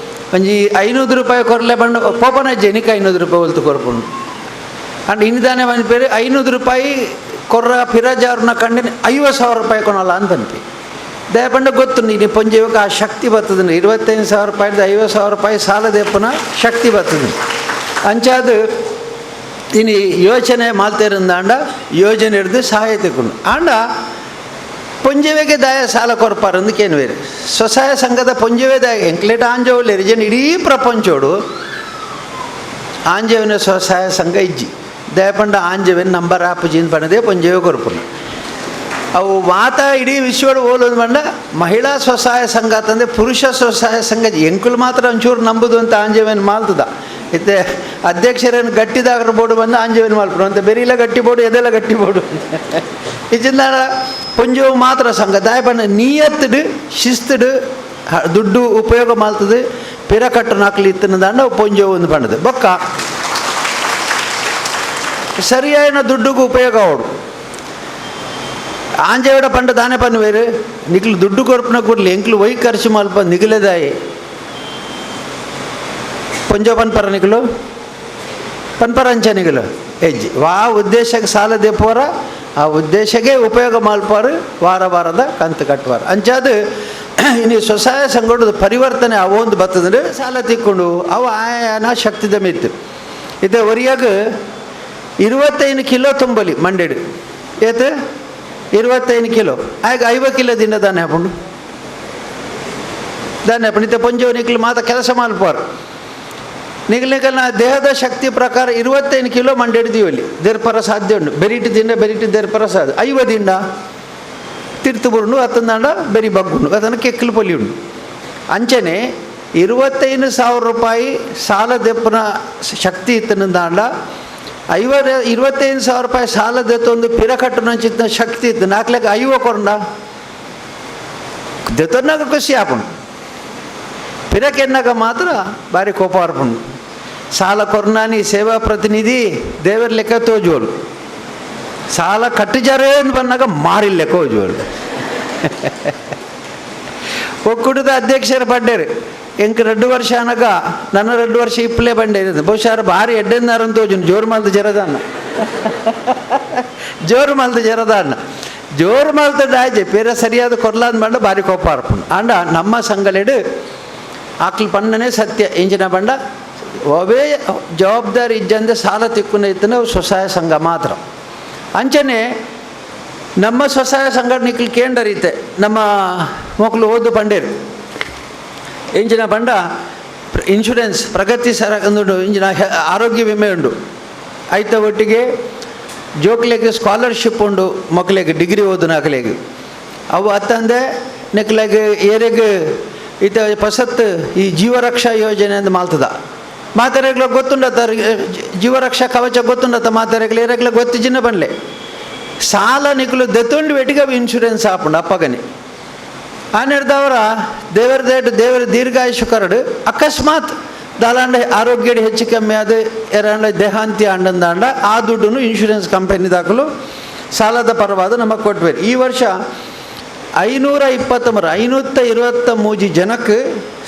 ಒಂಜಿ 500 ರೂಪಾಯಿ ಕೊರಲೆ ಬಂಡು ಪೋಪನಜ್ಜೆ ನಿಕ್ಕ 500 ರೂಪಾಯಿ ಒಲ್ತು ಕೊರ್ಪುಂಡು ಅಂಡ್ ಇನ್ನಿದಾನೆ ಒಂದು ಪೇರು 500 ರೂಪಾಯಿ ಕೊರ್ರ ಫಿರಾಜಾರ್ನ ಕಂಡಿನ 50,000 ರೂಪಾಯಿ ಕೊನಲ್ಲ ಅಂತ ಅನ್ಪಿ ದಯಪಂಡ ಗೊತ್ತು ನೀನು ಪಂಜೆಯುವಕ್ಕೆ ಆ ಶಕ್ತಿ ಬರ್ತದೆ 25,000 ರೂಪಾಯಿದ 50,000 ರೂಪಾಯಿ ಸಾಲ ದೇಪನ ಶಕ್ತಿ ಬರ್ತದೆ. ಅಂಚಾದ ಇನ್ನು ಯೋಚನೆ ಮಾಲ್ತೇರಿಂದಾಂಡ ಯೋಜನೆ ಹಿಡಿದು ಸಹಾಯ ತೆಕೊಂಡು ಆಂಡ ಪೊಂಜೆವೆಗೆ ದಾಯ ಸಾಲ ಕೊರ್ಪಾರ ಅಂದಕ್ಕೇನು ಬೇರೆ ಸ್ವಸಹಾಯ ಸಂಘದ ಪೊಂಜೆವೆ ದಾಯ ಎಂಕ್ಲೇಟ್ ಆಂಜೋವುಲೇರಿ ಜನ ಇಡೀ ಪ್ರಪಂಚೋಡು ಆಂಜೇವಿನ ಸ್ವಸಹಾಯ ಸಂಘ ಇಜ್ಜಿ ದಯಪಂಡ ಆಂಜೇವಿನ ನಂಬರ್ ಆಪುಜಿನ್ ಪಣದೆ ಪೊಂಜೆವೆ ಕೊರ್ಪುನ ಅವು ಮಾತ ಇಡೀ ವಿಶ್ವಡು ಓಲೊಂದು ಬಂಡ ಮಹಿಳಾ ಸ್ವಸಹಾಯ ಸಂಘ ಅಂತಂದರೆ ಪುರುಷ ಸ್ವಸಹಾಯ ಸಂಘ ಎಂಕುಲು ಮಾತ್ರ ಒಂಚೂರು ನಂಬುದು ಅಂತ ಆಂಜೇವಿನ ಮಾಲ್ತದ ಇತ್ತೆ ಅಧ್ಯಕ್ಷರೇನು ಗಟ್ಟಿದಾಗರ ಬೋರ್ಡು ಬಂದು ಆಂಜೇವಿನ ಮಾಲ್ಪುರು ಅಂತ ಬೇರೆ ಇಲ್ಲ ಗಟ್ಟಿ ಬೋರ್ಡು ಎದೆಲ್ಲ ಗಟ್ಟಿ ಬೋರ್ಡು ಇಚ್ಚಿಂದ ಪೊಂಜೋವು ಮಾತ್ರ ಸಂಘ ದಾಯಪಂಡ ನಿಯತ್ತಡು ಶಿಸ್ತುಡು ದುಡ್ಡು ಉಪಯೋಗ ಮಾಲ್ತದೆ ಪಿರ ಕಟ್ಟು ನಾಕ್ಲಿ ಇತ್ತನದಾಂಡ ಪೊಂಜೋವು ಒಂದು ಬಣ್ಣದು ಬೊಕ್ಕ ಸರಿಯಾದ ದುಡ್ಡುಗೂ ಉಪಯೋಗ ಅವಡು ಆಂಜೇವಿಡ ಪಂಡ ದಾನೆ ಪನ್ನು ಬೇರೆ ನಿಕ್ಲು ದುಡ್ಡು ಕೊರ್ಪುನ ಕೂಡ್ಲಿ ಎಂಕ್ಲು ವೈ ಖರ್ಚು ಮಲ್ಪ ನಿಗಲೆದಾಯಿ ಪೊಂಜೋ ಪನ್ಪರ ನಿಕ್ಲು ಪನ್ಪರ ಅಂಚ ನಿಗಲು ಹೆಜ್ಜೆ ವಾ ಉದ್ದೇಶಕ್ಕೆ ಸಾಲ ದೆಪ್ಪೋರ ಆ ಉದ್ದೇಶಕ್ಕೆ ಉಪಯೋಗ ಮಲ್ಪಾರು ವಾರ ವಾರದ ಕಂತು ಕಟ್ಟುವಾರ ಅಂಚಾದ ಇನ್ನು ಸ್ವಸಹಾಯ ಸಂಘಟದ ಪರಿವರ್ತನೆ ಅವೊಂದು ಬರ್ತದಂದ್ರೆ ಸಾಲ ತಿಕ್ಕೊಂಡು ಅವು ಆಯನ ಶಕ್ತಿದ ಮಿತ್ತು ಇದು ಒರಿಯಾಗ 25 ಕಿಲೋ ತುಂಬಲಿ ಮಂಡೆಡು ಏತು 25 ಕಿಲೋ ಆಗ 50 ಕಿಲೋ ದಿನ ದಾನೆ ಹಾಕೊಂಡು ದಾನೆ ಹಾಕೊಂಡು ಇತ್ತೆ ಪೊಂಜೋ ನಿಕ್ಲು ಮಾತ್ರ ಕೆಲಸ ಮಲ್ಪಾರು ನಿಗಲಿಕಲ್ನ ದೇಹದ ಶಕ್ತಿ ಪ್ರಕಾರ 25 ಕಿಲೋ ಮಂಡೆಡ್ದೀವಿ ಅಲ್ಲಿ ದೇರ್ಪರ ಸಾಧ್ಯ ಉಂಟು ಬೆರಿಟು ದಿನ ಬೆರಿಟು ದೇರ್ಪರ ಸಾಧ್ಯ 50 ದಿಂಡ ತಿರ್ತು ಬುರುಂಡು ಅತ್ತಂದಾಂಡ ಬೆರಿ ಬಗ್ಗುಂಡು ಅದನ್ನು ಕೆಕ್ಕಲು ಪೊಲಿ ಉಂಡು. ಅಂಚನೆ 25,000 ರೂಪಾಯಿ ಸಾಲ ದೆಪ್ಪನ ಶಕ್ತಿ ಇತ್ತನಂದಾಂಡ 25,000 ರೂಪಾಯಿ ಸಾಲ ದೆತ್ತೊಂದು ಪಿರ ಕಟ್ಟುನಂಚಿತ್ತಿನ ಶಕ್ತಿ ಇತ್ತು 4 ಲೆಕ್ಕ 50 ಕೊರಂಡ ದೆತ್ತೊನ್ನಾಗ ಖುಷಿ ಆಪುಂಡು, ಪಿರಕೆನ್ನಾಗ ಮಾತ್ರ ಭಾರಿ ಕೋಪ ಆರ್ಪುಂಡು. ಸಾಲ ಕೊರ್ನಾನಿ ಸೇವಾ ಪ್ರತಿನಿಧಿ ದೇವರ ಲೆಕ್ಕ ತೋಜುವಳು, ಸಾಲ ಕಟ್ಟಿಜಾರೇ ಅಂತ ಬಂದಾಗ ಮಾರಿ ಲೆಕ್ಕ ಹೋಜುವಳು. ಒಕ್ಕೂಟದ ಅಧ್ಯಕ್ಷರು ಪಡ್ಡೇರು ಎಂಕ್ 2 ವರ್ಷ ಅನಗ ನನ್ನ 2 ವರ್ಷ ಇಪ್ಪಲೇ ಬಂಡೇರು. ಬಹುಶಃ ಭಾರಿ ಎಡ್ಡೆನ್ನಾರಂತ ತೋಜುನು ಜೋರು ಮಲ್ದ ಜರದಾನ ಜೋರು ಮಲ್ದ ಜರದಾನ ಜೋರು ಮಲ್ತ ದಾಜೆ ಪೇರ ಸರಿಯಾದ ಕೊರ್ಲಾದ್ ಬಂಡ ಭಾರಿ ಕೋಪ ಅರ್ಪುಂಡು. ಆಂಡ ನಮ್ಮ ಸಂಘಲೆಡು ಆಕ್ಲು ಪಣ್ಣನೇ ಸತ್ಯ ಇಂಜಿನ ಬಂಡ ಅವೇ ಜವಾಬ್ದಾರಿ ಇಜ್ಜಂದೆ ಸಾಲ ತಿಕ್ಕುನ ಇತ್ತನ ಸ್ವಸಹಾಯ ಸಂಘ ಮಾತ್ರ. ಅಂಚನೆ ನಮ್ಮ ಸ್ವಸಹಾಯ ಸಂಘಟನೆಗಳು ಕೇಂದ್ರೀತೆ ನಮ್ಮ ಮಕ್ಕಳು ಓದು ಪಂಡೇರು ಇಂಜಿನ ಬಂಡ ಇನ್ಶೂರೆನ್ಸ್ ಪ್ರಗತಿ ಸರ ಉಂಡು, ಇಂಜಿನ ಆರೋಗ್ಯ ವಿಮೆ ಉಂಡು, ಆಯ್ತ ಒಟ್ಟಿಗೆ ಜೋಕ್ಲೆಗೆ ಸ್ಕಾಲರ್ಶಿಪ್ ಉಂಡು, ಮಕ್ಕಳಿಗೆ ಡಿಗ್ರಿ ಓದು ನಾಕಲೆಗೆ ಅವು ಅತ್ತಂದೆ ನೆಕ್ಲೆಗೆ ಏರೆಗೆ ಈತ ಪಸತ್ ಈ ಜೀವರಕ್ಷಾ ಯೋಜನೆ ಅಂತ ಮಾಲ್ತದ ಮಾತಾರೆಗ್ಲ ಗೊತ್ತುಂಡತ್ತ ಜೀವರಕ್ಷಾ ಕವಚ ಗೊತ್ತುಂಡತ್ತ ಮಾತಾರೆಗ್ಲ ಏರೆಗ್ಲ ಗೊತ್ತಿಜಿನ ಬನ್ಲೆ ಸಾಲ ನಿಕ್ಲು ದೆತ್ತೊಂಡು ವೆಟಿಗೆ ಅವು ಇನ್ಶೂರೆನ್ಸ್ ಆಪುಂಡು ಅಪ್ಪಗನೆ ಆನೆಡ್ದವರ ದೇವರ ದೇಟು ದೇವರ ದೀರ್ಘಾಯುಷು ಕರಡು ಅಕಸ್ಮಾತ್ ದಾಲಾಂಡ ಆರೋಗ್ಯಡಿ ಹೆಚ್ಚು ಕಮ್ಮಿ ಆದ ಏರಾಂಡ ದೇಹಾಂತಿ ಅಂಡಂದಾಂಡ ಆ ದುಡ್ಡನ್ನು ಇನ್ಶೂರೆನ್ಸ್ ಕಂಪನಿ ದಾಖಲು ಸಾಲದ ಪರವಾದ ನಮಗೆ ಕೊಟ್ಬೇರು. ಈ ವರ್ಷ 523 523 ಜನಕ್ಕೆ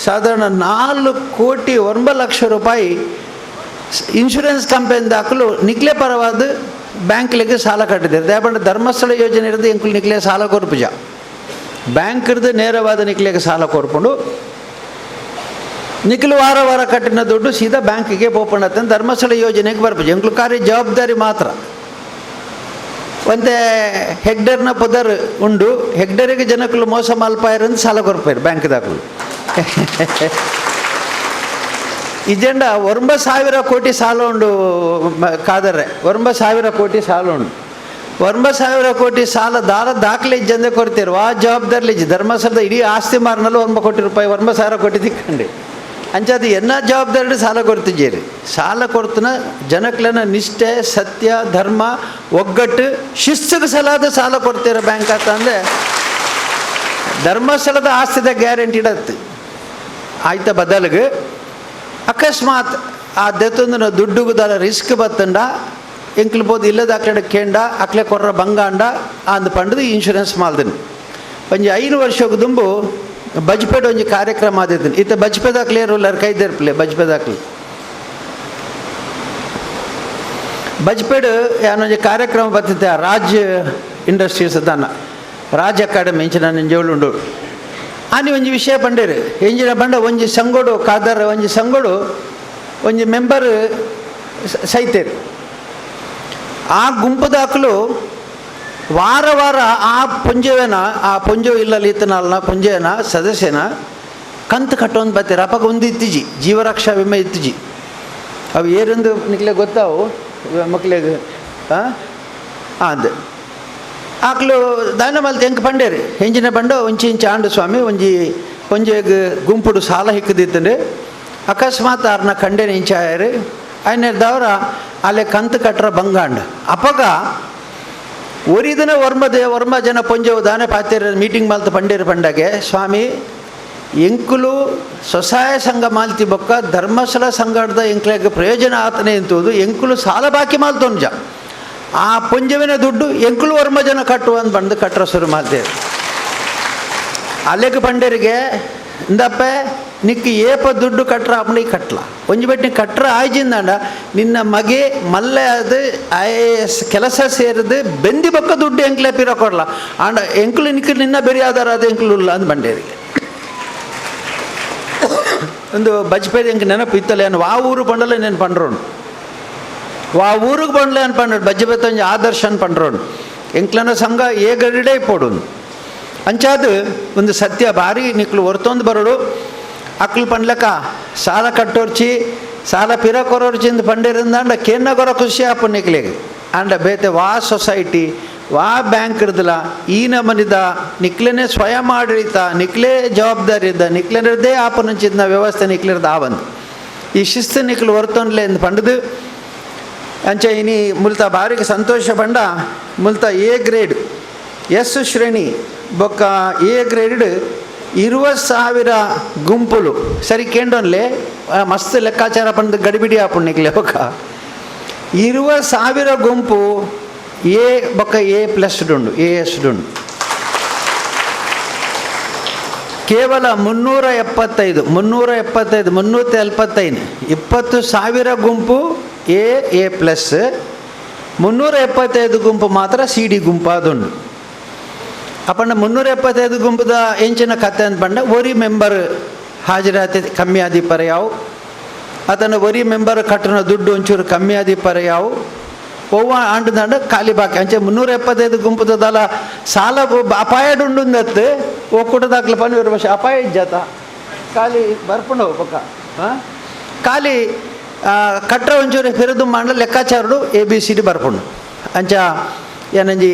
ಸಾಧಾರಣ 4,09,00,000 ರೂಪಾಯಿ ಇನ್ಶೂರೆನ್ಸ್ ಕಂಪನಿ ದಾಖಲು ನಿಕ್ಲೆ ಪರವಾದ ಬ್ಯಾಂಕ್ಲಿಗೆ ಸಾಲ ಕಟ್ಟಿದ್ದಾರೆ. ದೇಪಂಡ ಧರ್ಮಸ್ಥಳ ಯೋಜನೆ ಇರೋದು ಎಂಕುಲು ನಿಕ್ಲೆ ಸಾಲ ಕೊರ್ಪುಜ ಬ್ಯಾಂಕ್ರದ್ದು ನೇರವಾದ ನಿಕ್ಲೆಗೆ ಸಾಲ ಕೊರ್ಪುಂಡು ನಿಖಲು ವಾರ ವಾರ ಕಟ್ಟಿನ ದುಡ್ಡು ಸೀದಾ ಬ್ಯಾಂಕಿಗೆ ಪೋಪಣ್ಣತ್ತೆ ಧರ್ಮಸ್ಥಳ ಯೋಜನೆಗೆ ಬರ್ಪುಜ ಎಂಕುಲು ಕಾರ್ಯ ಜವಾಬ್ದಾರಿ ಮಾತ್ರ. ಒಂದೇ ಹೆಗ್ಡರ್ನ ಪದರ್ ಉಂಡು ಹೆಗ್ಡರಿಗೆ ಜನಕ್ಕಲು ಮೋಸ ಮಲ್ಪಾಯರಂದು ಸಾಲ ಕೊರ್ಪೇರು ಬ್ಯಾಂಕ್ ದಾಖಲು. ಇಜೆಂಡ 9,000 ಕೋಟಿ ಸಾಲ ಉಂಡು ಕಾದರೆ 9,000 ಕೋಟಿ ಸಾಲ ಉಂಡು 9,000 ಕೋಟಿ ಸಾಲ ದಾರ ದಾಖಲೆ ಇಜ್ಜಂದೆ ಕೊಡ್ತೀರು ಆ ಜವಾಬ್ದಾರಿ ಇಜ್ಜಿ ಧರ್ಮಸ್ಥಳದ ಇಡೀ ಆಸ್ತಿ ಮಾರಿನಲ್ಲೂ 9 ಕೋಟಿ ರೂಪಾಯಿ 9,000 ಕೋಟಿ ತಿಕ್ಕಂಡು ಅಂಚಾದ ಎನ್ನ ಜವಾಬ್ದಾರಿ ಸಾಲ ಕೊಡ್ತಿದ್ದೀರಿ. ಸಾಲ ಕೊಡ್ತನ ಜನಕ್ಲನ ನಿಷ್ಠೆ ಸತ್ಯ ಧರ್ಮ ಒಗ್ಗಟ್ಟು ಶಿಸ್ತಿಗೆ ಸಲಾದ ಸಾಲ ಕೊಡ್ತೀರ ಬ್ಯಾಂಕ್ ಅಂತ ಅಂದರೆ ಧರ್ಮಸ್ಥಳದ ಆಸ್ತಿದ ಗ್ಯಾರಂಟಿ ಇಡತ್ತೆ. ಆಯ್ತ ಬದಲಿಗೆ ಅಕಸ್ಮಾತ್ ಆ ದೆತ್ತೊಂದಿನ ದುಡ್ಡುಗುದಲ ರಿಸ್ಕ್ ಬತ್ತಂಡ ಎಂಕ್ಲು ಬೋದು ಇಲ್ಲದ ಅಕ್ಲೆ ಕೇಂಡ ಅಕ್ಲೆ ಕೊರ್ರ ಬಂಗಾಂಡ ಅಂದ್ ಪಂಡದು ಇನ್ಶೂರೆನ್ಸ್ ಮಾಲ್ದನು. ಒಂಜಿ 5 ವರ್ಷಕ್ಕೆ ದುಂಬು ಬಜ್ಪೇಟೆ ಒಂಜಿ ಕಾರ್ಯಕ್ರಮ ಆದಿದ್ದೀನಿ. ಇತ್ತ ಬಜ್ಪೆದಾಕ್ಲೆ ಏರುಲ್ಲಾರ ಕೈದೇರ್ಪಲೆ ಬಜ್ಪೆದಾಕ್ಲೆ ಬಜ್ಪೇಡು ಯಾನೊಂಜಿ ಕಾರ್ಯಕ್ರಮ ಬತ್ತಿದ್ದೆ ರಾಜ್ ಇಂಡಸ್ಟ್ರೀಸ್ ದಾನ ರಾಜ್ ಅಕಾಡೆಮಿ ಇಂಚಿನ ಜೋಳುಂಡು ಆನಿ ಒಂಜಿ ವಿಷಯ ಪಂಡೇರು ಎಂಜಿನ ಬಂಡ ಒಂಜಿ ಸಂಗೋಡು ಕಾದರ್ ಒಂಜಿ ಸಂಗೋಡು ಒಂಜಿ ಮೆಂಬರ್ ಸೈತೇರು ಆ ಗುಂಪುದಾಕಲು ವಾರ ವಾರ ಆ ಪುಂಜವೇನ ಆ ಪುಂಜ ಇಲ್ಲಲ್ಲಿ ಇತ್ತನಲ್ಲ ಪುಂಜೇನ ಸದಸ್ಯನ ಕಂತು ಕಟ್ಟೊಂದು ಬರ್ತೀರ ಅಪ್ಪಗೆ ಒಂದು ಇತ್ತೀಜಿ ಜೀವರಕ್ಷಾ ವಿಮೆ ಇತ್ತೀಜಿ ಅವು ಏರೆಂದು ನಿಕ್ಲೆ ಗೊತ್ತಾವು ಮಕ್ಕಳಿಗೆ ಹಾಂ ಅದು ಆಕ್ಲು ದಾನ ಮಲ್ತು ಹೆಂಗೆ ಪಂಡೇರಿ ಹೆಂಜಿನ ಬಂಡ ಒಂಚಿ ಇಂಚ ಆಂಡು ಸ್ವಾಮಿ ಒಂಜಿ ಒಂಜೆಗ್ ಗುಂಪುಡು ಸಾಲ ಹಿಕ್ಕದಿತ್ತಂದ್ರೆ ಅಕಸ್ಮಾತ್ ಆರ್ನ ಕಂಡೇನ ಇಂಚಾಯರು ఆయన ದವರ ಅಲ್ಲೇ ಕಂತು ಕಟ್ಟರ ಬಂಗಾಂಡ್ ಅಪಗ ಒರಿದಿನ ವರ್ಮದೆ ವರ್ಮ ಜನ ಪೊಂಜವು ದಾನೆ ಪಾತೇರ ಮೀಟಿಂಗ್ ಮಾಲ್ತ ಪಂಡೇರು ಪಂಡಗೆ ಸ್ವಾಮಿ ಎಂಕುಲು ಸ್ವಸಹಾಯ ಸಂಘ ಮಾಲ್ತಿ ಬೊಕ್ಕ ಧರ್ಮಸ್ಥಳ ಸಂಘದ ಎಂಕ್ಲೆಗ್ ಪ್ರಯೋಜನ ಆತನೆ ಎಂತುವುದು ಎಂಕುಲು ಸಾಲ ಬಾಕಿ ಮಾಲ್ತೊಂಜ ಆ ಪೊಂಜವಿನ ದುಡ್ಡು ಎಂಕುಲು ವರ್ಮ ಜನ ಕಟ್ಟುವ ಅಂತ ಬಂದು ಕಟ್ಟರ ಶುರು ಮಾಡ್ತೇವೆ. ಅಲೆಗ್ ಪಂಡೇರಿಗೆ ಇಂದಪ್ಪೆ ನಿಕ್ಕು ಏಪ ದುಡ್ಡು ಕಟ್ಟರ ಅಪ್ಪನಿಗೆ ಕಟ್ಲ ಒಂಜಿ ಬೆಟ್ಟಿ ಕಟ್ಟರ ಆಯ್ಜಿಂದಾಂಡ ನಿನ್ನ ಮಗೆ ಮಲ್ಲೆ ಅದು I A S ಕೆಲಸ ಸೇರಿದು ಬೆಂದಿ ಬೊಕ್ಕ ದುಡ್ಡು ಎಂಕ್ಲೆ ಪಿರ ಕೊಡ್ಲ ಆಂಡ ಎಂಕ್ಲು ನಿಕ್ಕು ನಿನ್ನ ಬೇರೆ ಆಧಾರ ಅದು ಎಂಕ್ಲು ಇಲ್ಲ ಅಂದ್ ಬಂಡೇರಿಗೆ ಒಂದು ಬಜ್ಪೇದ ಎಂಕ್ ನೆನಪು ಇತ್ತಲ್ಲ ಏನು ವಾ ಊರು ಪಂಡಲ నేను పంಡ್ರೋನು ವಾ ಊರಿಗೆ ಬಂಡ್ಲೆ అని పండు ಬಜ್ಜಪೇತ ಒಂಜಿ ಆದರ್ಶ అని పంಡ್ರೋನು ಎಂಕ್ಲನ ಸಂಘ ಏ ಗಡಿಡೇ ಪೋಡುನು ಅಂಚಾದು ಒಂದು ಸತ್ಯ ಭಾರಿ ನಿಕ್ಲು ಹೊರ್ತೊಂದು ಬರೋಡು ಅಕ್ಲು ಪಂಡ್ಲಕ ಸಾಲ ಕಟ್ಟೋರ್ಚಿ ಸಾಲ ಪಿರ ಕೊರೋರ್ಚಿ ಅಂದ್ ಪಂಡಿರಂದಾಂಡ ಕೇನ್ನ ಕೊರ ಖುಷಿ ಆಪು ನಿಕ್ಲೆಗ್ ಆಂಡ ಬೇತೆ ವಾ ಸೊಸೈಟಿ ವಾ ಬ್ಯಾಂಕ್ ಇರ್ದಿಲ್ಲ ಈ ನಮನಿದ ನಿಕ್ಲೆನೇ ಸ್ವಯಂ ಆಡಳಿತ ನಿಕ್ಲೇ ಜವಾಬ್ದಾರಿ ಇದ್ದ ನಿಕ್ಲೆನದೇ ಆಪನಂಚಿದ್ನ ವ್ಯವಸ್ಥೆ ನಿಕ್ಲಿರ್ದ ಆವಂದು ಈ ಶಿಸ್ತು ನಿಕ್ಲು ಹೊರ್ತೊನ್ಲೆ ಎಂದು ಪಂಡದು ಅಂಚೆ ಇನಿ ಮುಲ್ತ ಬಾರಿಗೆ ಸಂತೋಷ ಪಂಡ ಮುಲ್ತ A grade S ಶ್ರೇಣಿ ಬೊಕ್ಕ ಎ ಗ್ರೇಡ್ 20,000 ಗುಂಪುಲು ಸರಿ ಕೇಂಡೊನ್ಲೆ ಮಸ್ತ್ ಲೆಕ್ಕಾಚಾರ ಪಂಡ ಗಡಿಬಿಡಿ ಆಪುಂಡು ನಿಕ್ಲೆ ಬೊಕ್ಕ 20,000 ಗುಂಪು ಎ ಬೊಕ್ಕ ಎ ಪ್ಲಸ್ ಡುಂಡು ಎ ಎಸ್ ಡುಂಡು ಕೇವಲ 375 375 375 20,000 ಗುಂಪು A A plus 375 ಗುಂಪು ಮಾತ್ರ ಸಿ ಡಿ ಗುಂಪು ಅದುಂಡು. ಅಪ್ಪಣ್ಣ 375 ಗುಂಪುದ ಎಂಚಿನ ಕತೆ ಅಂತ ಪಂಡ ಒರಿ ಮೆಂಬರ್ ಹಾಜರಾತಿ ಕಮ್ಮಿ ಆದಿಪ್ಪರ ಯಾವು ಆತನ ಒರಿ ಮೆಂಬರ್ ಕಟ್ಟನ ದುಡ್ಡು ಒಂಚೂರು ಕಮ್ಮಿ ಆದಿಪ್ಪರ ಯಾವು ಒವ್ವ ಆಂಡದಾಂಡ ಖಾಲಿ ಬಾಕಿ ಅಂಚೆ 375 ಗುಂಪುದಲ್ಲ ಸಾಲ ಅಪಾಯಡುಂಡುಂದತ್ತು ಒಕ್ಕೂಟದಾಕ್ಲ ಪನ್ನಿರು ವರ್ಷ ಅಪಾಯ ಇಜ್ಜಾತ ಖಾಲಿ ಬರ್ಪುಂಡು ಪಕ್ಕ ಹಾಂ ಖಾಲಿ ಕಟ್ರ ಒಂಚೂರು ಫಿರದು ಮಾಡಲ ಲೆಕ್ಕಾಚಾರಡು A B C D ಬರ್ಪುಂಡು. ಅಂಚ ಏನಂಜಿ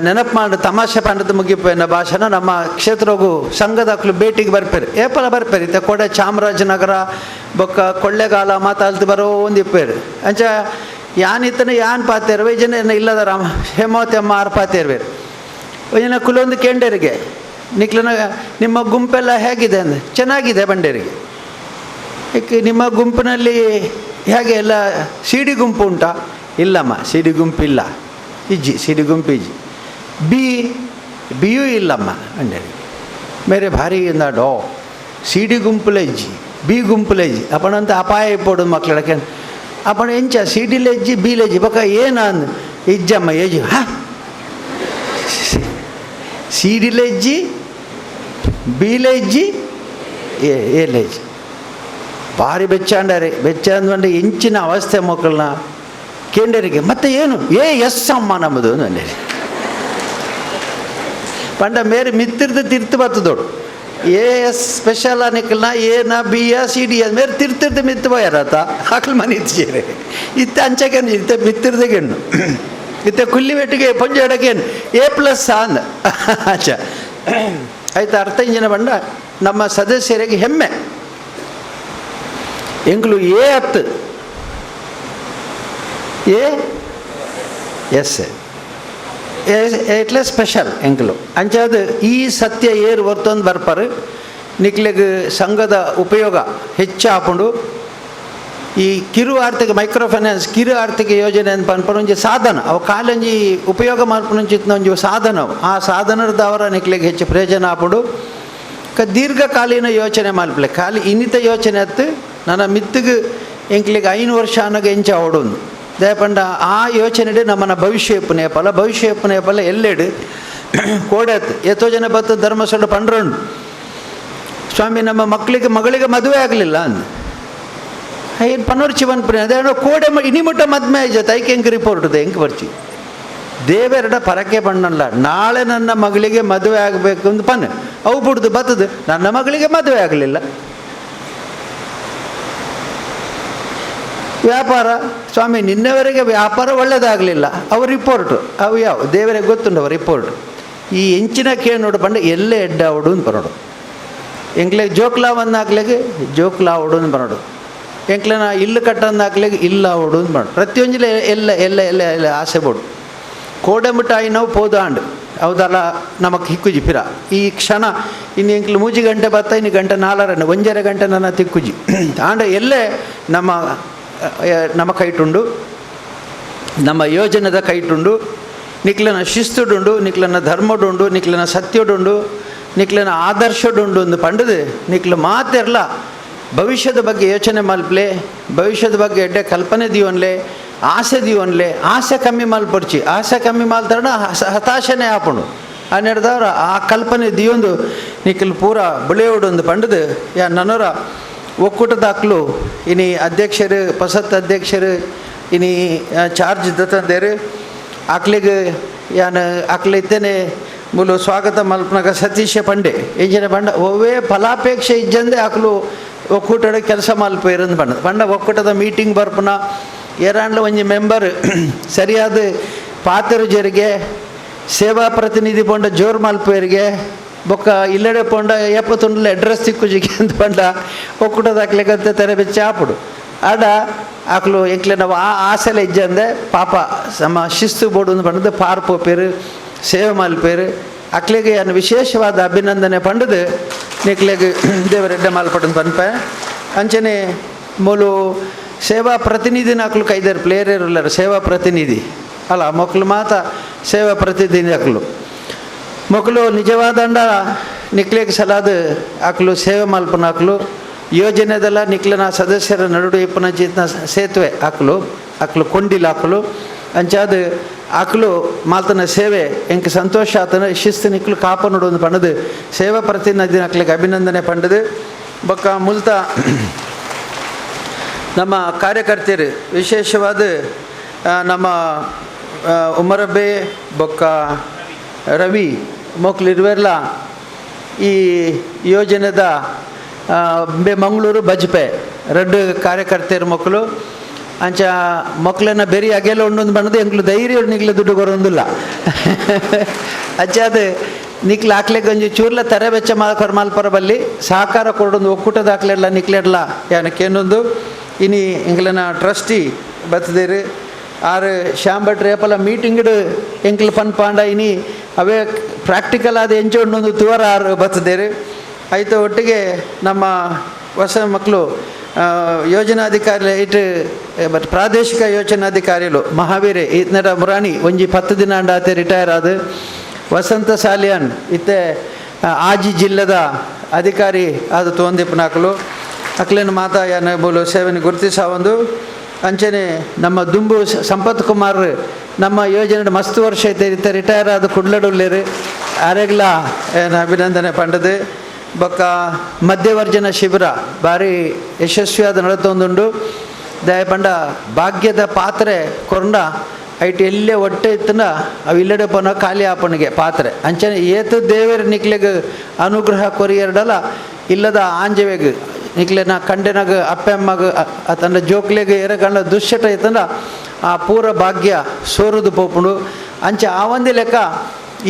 ನೆನಪು ಮಾಡಿ ತಮಾಷೆ ಪಂಡದ ಮುಗಿಪೇನ ಭಾಷಣ ನಮ್ಮ ಕ್ಷೇತ್ರಗೂ ಸಂಘದಾಕ್ಲು ಭೇಟಿಗೆ ಬರ್ಪೇರು ಏಪಲ ಬರ್ಪೇರು ಇತ್ತೆ ಕೊಡೆ ಚಾಮರಾಜನಗರ ಬೊಕ್ಕ ಕೊಳ್ಳೆಗಾಲ ಮಾತಾಲ್ತು ಬರೋ ಒಂದು ಇಪ್ಪೇರು. ಅಂಚ ಯಾನ್ ಇತ್ತನ ಯಾನ್ ಪಾತೇರ್ವೆ ಜನ ಇಲ್ಲದ ರಾಮ ಹೇಮಾವತಿ ಅಮ್ಮ ಆರು ಪಾತೇರ್ವೇರು ಜನ ಕುಲೊಂದು ಕೇಂಡರಿಗೆ ನಿಕ್ಲನ ನಿಮ್ಮ ಗುಂಪೆಲ್ಲ ಹೇಗಿದೆ ಅಂದರೆ ಚೆನ್ನಾಗಿದೆ ಬಂಡೇರಿಗೆ. ಏಕೆ ನಿಮ್ಮ ಗುಂಪಿನಲ್ಲಿ ಹೇಗೆ ಎಲ್ಲ ಸಿ ಡಿ ಗುಂಪು ಉಂಟಾ? ಇಲ್ಲಮ್ಮ ಸಿ ಡಿ ಗುಂಪು ಇಲ್ಲ, ಇಜ್ಜಿ ಸಿ ಡಿ ಗುಂಪು ಇಜ್ಜಿ. ಬಿ ಬಿಯೂ ಇಲ್ಲಮ್ಮ ಅಂಡೇರಿ ಮೇರೆ ಭಾರಿ ಇಂದಾಡೋ ಸಿ ಡಿ ಗುಂಪುಲೇ ಇಜ್ಜಿ ಬಿ ಗುಂಪುಲೇ ಇಜ್ಜಿ ಅಪ್ಪಣಂತ ಅಪಾಯ ಇಪ್ಪೋಡು ಮಕ್ಕಳಕ್ಕೆ ಅಪ್ಪಣ ಎಂಚ ಸಿ ಡಿ ಲೆಜ್ಜಿ ಬಿ ಲೆಜ್ಜಿ ಬೊಕ್ಕ ಏನ ಅಂದ್ ಇಜ್ಜಮ್ಮ ಏಜಿ ಹಾಂ ಸಿ ಡಿ ಲೆಜ್ಜಿ ಬಿ ಲೆಜ್ಜಿ ಎ ಎ ಲೆಜ್ಜಿ ಭಾರಿ ಬೆಚ್ಚಾಂಡಾರೆ ಬೆಚ್ಚ ಅಂದ್ಕೊಂಡೆ ಎಂಚಿನ ಅವಸ್ಥೆ ಮಕ್ಕಳನ್ನ ಕೇಂಡರಿಗೆ ಮತ್ತೆ ಏನು ಎ ಎಸ್ ಅಮ್ಮ ನಮ್ಮದು ಅಂದೇರಿ ಪಂಡ ಮೇರೆ ಮಿತ್ತಿರ್ದು ತಿರ್ತು ಬತ್ತದೋಡು A S special ಅನಿಕಲ್ನ ಏನ B A C D ಮೇರೆ ತಿರ್ತಿರ್ದು ಮಿತ್ತು ಬೋಯಾರತ ಆಕಲ್ ಮನೆ ಇತ್ತು ಇತ್ತೆ ಅಂಚಕೇನು ಇತ್ತೆ ಮಿತ್ತಿರ್ದಗೆಣ್ಣು ಇತ್ತೆ ಕುಲ್ಲಿ ಬೆಟ್ಟಿಗೆ ಪಂಜ ಎಡಕೇನು ಎ ಪ್ಲಸ್ ಅಂದ ಅಚ್ಚ ಆಯ್ತು. ಅರ್ಥ ಇಂಜಿನ ಬಂಡ ನಮ್ಮ ಸದಸ್ಯರಿಗೆ ಹೆಮ್ಮೆ ಎಂಕ್ಲು ಎ ಹತ್ತು ಎ ಎಸ್ ಎಟ್ಲೆ ಸ್ಪೆಷಲ್ ಎಂಕ್ಲು ಅಂಚಾದ ಈ ಸತ್ಯ ಏರು ಹೊರ್ತೊಂದು ಬರ್ಪಾರು ನಿಕ್ಲೆಗ್ ಸಂಘದ ಉಪಯೋಗ ಹೆಚ್ಚು ಆಪುಂಡು. ಈ ಕಿರು ಆರ್ಥಿಕ ಮೈಕ್ರೋ ಫೈನಾನ್ಸ್ ಕಿರು ಆರ್ಥಿಕ ಯೋಜನೆ ಅಂತ ಪನ್ಪುನ ಒಂಜಿ ಸಾಧನ ಅವು ಕಾಲೊಂಜಿ ಉಪಯೋಗ ಮಲ್ಪುನಂಚಿತ್ತಿನ ಒಂಜಿ ಸಾಧನ ಅವು ಆ ಸಾಧನದವರ ನಿಕ್ಲೆಗ್ ಹೆಚ್ಚು ಪ್ರಯೋಜನ ಆಪುಂಡು. ದೀರ್ಘಕಾಲೀನ ಯೋಚನೆ ಮಲ್ಪಲೆ ಖಾಲಿ ಇನ್ನಿತ ಯೋಚನೆ ಅತ್ತು ನನ್ನ ಮಿತ್ತಿಗೆ ಎಂಕ್ಲಿಗೆ 5 ವರ್ಷ ಅನ್ನೋಕೆ ಎಂಚ ಓಡೊಂದು ದಯಪಂಡ ಆ ಯೋಚನೆ ನಮ್ಮನ್ನ ಭವಿಷ್ಯ ಎಪ್ಪುನೇಪಲ್ಲ ಭವಿಷ್ಯ ಎಪ್ಪುನೇಪಲ್ಲ ಎಲ್ಲೆಡು ಕೋಡತ್ ಎತ್ತೋ ಜನ ಬತ್ತು ಧರ್ಮಸ್ಥಳ ಪಂಡ್ರಂಡು ಸ್ವಾಮಿ ನಮ್ಮ ಮಕ್ಕಳಿಗೆ ಮಗಳಿಗೆ ಮದುವೆ ಆಗಲಿಲ್ಲ ಅಂದ ಏನು ಪನ್ನೊರ್ಚಿ ಪನ್ಪುನಿ ಅದೇ ಕೋಡೆ ಇನಿ ಮುಟ್ಟ ಮದ್ಮೆ ಆಯ್ತು ಐಕೆ ಎಂಕ್ ರಿಪೋರ್ಟ್ ಇದೆ ಎಂಕ್ ಬರ್ಚಿ ದೇವೆರಡ ಪರಕೆ ಬಣ್ಣಲ್ಲ ನಾಳೆ ನನ್ನ ಮಗಳಿಗೆ ಮದುವೆ ಆಗಬೇಕು ಅಂತ ಪನ್ ಅವು ಬಿಡ್ದು ಬತ್ತದು ನನ್ನ ಮಗಳಿಗೆ ಮದುವೆ ಆಗಲಿಲ್ಲ. ವ್ಯಾಪಾರ ಸ್ವಾಮಿ ನಿನ್ನೆವರೆಗೆ ವ್ಯಾಪಾರ ಒಳ್ಳೆಯದಾಗಲಿಲ್ಲ ಅವು ರಿಪೋರ್ಟು ಅವು ಯಾವ ದೇವರಿಗೆ ಗೊತ್ತುಂಡು ಅವ ರಿಪೋರ್ಟ್ ಈ ಎಂಚಿನ ಕೇಳಿ ನೋಡು ಬಂಡ ಎಲ್ಲೇ ಎಡ್ಡ ಅವಡು ಅಂತ ಬರೋಡು ಎಂಕ್ಲೆ ಜೋಕ್ಲಾ ಒಂದು ಹಾಕ್ಲಿಗೆ ಜೋಕ್ಲಾ ಅವಡು ಅಂತ ಬರೋಡು ಎಂಕ್ಲೆನ ಇಲ್ಲು ಕಟ್ಟಂದು ಹಾಕ್ಲಿಗೆ ಇಲ್ಲ ಅವಡು ಅಂತ ಬರೋಡು ಪ್ರತಿಯೊಂಜಿಲೆ ಎಲ್ಲ ಎಲ್ಲ ಎಲ್ಲ ಎಲ್ಲ ಆಸೆ ಬೋಡು ಕೋಡೆ ಮಿಠಾಯಿ ನಾವು ಪೋದಾಂಡು ಹೌದಲ್ಲ ನಮಕ್ ಹಿಕ್ಕುಜಿ ಪಿರ ಈ ಕ್ಷಣ ಇನ್ನು ಎಂಕ್ಲು 3 ಗಂಟೆ ಬತ್ತ ಇನ್ನು ಗಂಟೆ 4 1.5 ಗಂಟೆ ನನ್ನ ತಿಕ್ಕುಜಿ ಆಂಡ ಎಲ್ಲೇ ನಮ್ಮ ನಮ್ಮ ಕೈಟುಂಡು ನಮ್ಮ ಯೋಜನೆದ ಕೈಟುಂಡು ನಿಕ್ಲನ ಶಿಸ್ತುಡುಂಡು ನಿಕ್ಲನ ಧರ್ಮಡುಂಡು ನಿಕ್ಲನ ಸತ್ಯಡುಂಡು ನಿಕ್ಲನ ಆದರ್ಶಡುಂಡು ಒಂದು ಪಂಡದು ನಿಕ್ಲು ಮಾತಿರಲ್ಲ ಭವಿಷ್ಯದ ಬಗ್ಗೆ ಯೋಚನೆ ಮಲ್ಪ್ಲೆ ಭವಿಷ್ಯದ ಬಗ್ಗೆ ಎಡ್ಡೆ ಕಲ್ಪನೆ ದೀವನ್ಲೆ ಆಸೆ ದೀವನ್ಲೆ ಆಸೆ ಕಮ್ಮಿ ಮಲ್ಪೊಡ್ಚಿ ಆಸೆ ಕಮ್ಮಿ ಮಲ್ತಾರಣ ಹತಾಶೆನೇ ಆಪುಂಡು ಅನ್ನೆಡ್ದವ್ರ ಆ ಕಲ್ಪನೆ ದಿಯೊಂದು ನಿಕ್ಲು ಪೂರ ಬೆಳೆಯೋಡೊಂದು ಪಂಡದು ಯಾ ನನರ ಒಕ್ಕೂಟದಾಕ್ಲು ಇನಿ ಅಧ್ಯಕ್ಷರು ಪಸತ್ ಅಧ್ಯಕ್ಷರು ಇನಿ ಚಾರ್ಜ್ ದತ್ತಂದೇರು ಆಕ್ಲಿಗೆ ಯಾನ್ ಆಕ್ಲೆ ಇತ್ತೇನೆ ಮೂಲು ಸ್ವಾಗತ ಮಲ್ಪನಾಗ ಸತೀಶ ಪಂಡೆ ಎಂಜಿನ ಪಂಡ ಒವ್ವೇ ಫಲಾಪೇಕ್ಷೆ ಇಜ್ಜಂದೆ ಆಕ್ಲು ಒಕ್ಕೂಟದ ಕೆಲಸ ಮಲ್ಪೇರಂದು ಪಂಡ ಪಂಡ ಒಕ್ಕೂಟದ ಮೀಟಿಂಗ್ ಬರ್ಪುನ ಏರಾಂಡ್ಲ ಒಂಜಿ ಮೆಂಬರ್ ಸರಿಯಾದ ಪಾತೆರು ಜರಿಗೆ ಸೇವಾ ಪ್ರತಿನಿಧಿ ಪೋಂಡ ಜೋರ್ ಮಲ್ಪೇರಿಗೆ ಬೊಕ್ಕ ಇಲ್ಲಡೆ ಪೋಂಡ ಏಪತ್ತೊಂಡಲ ಅಡ್ರೆಸ್ ತಿಕ್ಕುಜಿಗೆ ಅಂತ ಪಂಡ ಒಕ್ಕೂಟದಾಕ್ಲೆಗಂತ ತೆರೆ ಬೆಚ್ಚ ಆಪುಡು ಆಡ ಆಕ್ಲು ಎಂಕ್ಲೆ ನಾವು ಆ ಆಸೆಲ ಇಜ್ಜಂದೆ ಪಾಪ ಸಮ ಶಿಸ್ತು ಬೋಡು ಪಂಡದು ಪಾರ್ ಪೋಪೇರು ಸೇವೆ ಮಲ್ಪೇರು ಅಕ್ಲೆಗೆ ಅನ್ನು ವಿಶೇಷವಾದ ಅಭಿನಂದನೆ ಪಂಡದು ನಿಕ್ಲೆಗ್ ದೇವರೆಡ್ಡೆ ಮಾಲ್ಪಡಂದು ಪನ್ಪೆ. ಅಂಚನೆ ಮೂಲು ಸೇವಾ ಪ್ರತಿನಿಧಿನ ಅಕ್ಲು ಕೈದಾರು ಪ್ಲೇಯರ್ ಇರಲ್ಲರು ಸೇವಾ ಪ್ರತಿನಿಧಿ ಅಲ್ಲ ಮಕ್ಕಳು ಮಾತ ಸೇವಾ ಪ್ರತಿನಿಧಿ ಅಕ್ಲು ಮಕ್ಕಳು ನಿಜವಾದಂಡ ನಿಕ್ಲೆಗ್ ಸಲಾದ ಅಕ್ಲು ಸೇವೆ ಮಲ್ಪನ ಅಕ್ಲು ಯೋಜನೆದೆಲ್ಲ ನಿಕ್ಲನ ಸದಸ್ಯರ ನಡುಡು ಇಪ್ಪನ ಚೇತನ ಸೇತುವೆ ಅಕ್ಲು ಅಕ್ಲು ಕೊಂಡಿಲ್ಲ ಅಕ್ಲು ಅಂಚಾದ ಅಕ್ಲು ಮಾಲ್ತನ ಸೇವೆ ಎಂಕ್ ಸಂತೋಷ ಆತನ ಶಿಸ್ತು ನಿಕ್ಲು ಕಾಪನುಡು ಒಂದು ಪಂಡದು ಸೇವಾ ಪ್ರತಿನಿಧಿ ಅಕ್ಲಿಗೆ ಅಭಿನಂದನೆ ಪಂಡದು. ಬೊಕ್ಕ ಮುಲ್ತ ನಮ್ಮ ಕಾರ್ಯಕರ್ತರು ವಿಶೇಷವಾದ ನಮ್ಮ ಉಮರಬ್ಬೆ ಬೊಕ್ಕ ರವಿ ಮೋಕ್ಲಿರುವೆಲ್ಲ ಈ ಯೋಜನೆದ ಮಂಗಳೂರು ಬಜ್ಪೆ ರಡ್ಡು ಕಾರ್ಯಕರ್ತೆಯರ ಮಕ್ಕಳು ಅಂಚ ಮಕ್ಕಳನ್ನ ಬೇರೆ ಅಗೆಲ್ಲ ಉಂಡೊಂದು ಬಣ್ಣದ ಎಂಕ್ಲು ಧೈರ್ಯ ನಿಕ್ಲು ದುಡ್ಡು ಕೊರೊಂದಿಲ್ಲ ಅಂಚ ಅದು ನಿಕ್ಲು ಹಾಕ್ಲೆ ಗಂಜಿ ಚೂರ್ಲ ತರೆ ಬೆಚ್ಚ ಮಾಲ್ಪರ ಮಾಲ್ಪರ ಬಲ್ಲಿ ಸಹಕಾರ ಕೊಡೊಂದು ಒಕ್ಕೂಟದ ಹಾಕ್ಲೆಲ್ಲ ನಿಕ್ಲೆಡ್ಲ ಯಾನಕ್ಕೇನೊಂದು ಇನಿ ಎಂಕ್ಲೆನ ಟ್ರಸ್ಟಿ ಬತ್ತದೇರು ಆರು ಶ್ಯಾಮ್ ಭಟ್ರು ಏಪಲ ಮೀಟಿಂಗ್ಡು ಎಂಕ್ಲು ಪನ್ಪಾಂಡ ಇನಿ ಅವೇ ಪ್ರಾಕ್ಟಿಕಲ್ ಆದ ಎಂಚ ಉಂಡೊಂದು ತುವರ ಆರು ಬತ್ತದೇರು. ಆಯಿತು ಒಟ್ಟಿಗೆ ನಮ್ಮ ಹೊಸ ಮಕ್ಕಳು ಯೋಜನಾಧಿಕಾರಿ ಇಟ್ಟು ಬಟ್ ಪ್ರಾದೇಶಿಕ ಯೋಜನಾಧಿಕಾರಿಗಳು ಮಹಾವೀರೆ ಇತ್ನಡ ಮುರಾಣಿ ಒಂಜಿ 10 ದಿನ ಅಂಡಾತೆ ರಿಟೈರ್ ಆದ ವಸಂತ ಸಾಲಿಯಾನ್ ಇತ್ತೆ ಆಜಿ ಜಿಲ್ಲೆದ ಅಧಿಕಾರಿ ಆದ ತೋಂದಿಪ್ಪನಾಕಲು ಅಕ್ಲೇನು ಮಾತಾ ಯಾನ ಬೋಲು ಸೇವೆನ ಗುರುತಿಸಾವೊಂದು. ಅಂಚನೆ ನಮ್ಮ ದುಂಬು ಸಂಪತ್ ಕುಮಾರ್ ನಮ್ಮ ಯೋಜನೆ ಮಸ್ತ್ ವರ್ಷ ಐತೆ ಇತ್ತೆ ರಿಟೈರ್ ಆದ ಕುಡ್ಲಡುಲ್ಲೇರು ಆರೆಗ್ಲ ಏನು ಅಭಿನಂದನೆ ಪಂಡದು. ಬೊಕ್ಕ ಮಧ್ಯವರ್ಜನ ಶಿಬಿರ ಭಾರಿ ಯಶಸ್ವಿಯಾದ ನಡತೊಂದುಂಡು. ದಯಪಂಡ ಭಾಗ್ಯದ ಪಾತ್ರೆ ಕೊರಂಡ ಐಟ್ ಎಲ್ಲೇ ಒಟ್ಟೆ ಇತ್ತನ ಅವು ಇಲ್ಲಡೆ ಪೋನ ಖಾಲಿ ಆಪಣಿಗೆ ಪಾತ್ರೆ ಅಂಚನೆ ಏತು ದೇವರ ನಿಕ್ಲೆಗ್ ಅನುಗ್ರಹ ಕೊರಿಯರ್ಡಲ ಇಲ್ಲದ ಆಂಜವೆಗ್ ನಿಕ್ಲೆನ ಕಂಡೆನಾಗ ಅಪ್ಪೆ ಅಮ್ಮಗ ತನ್ನ ಜೋಕ್ಲೆಗ್ ಎರ ಕಂಡ ದುಶ್ಚಟ ಇತ್ತಂಡ ಆ ಪೂರ ಭಾಗ್ಯ ಸೋರುದು ಪೋಪುಂಡು. ಅಂಚೆ ಆ ಒಂದೇ ಲೆಕ್ಕ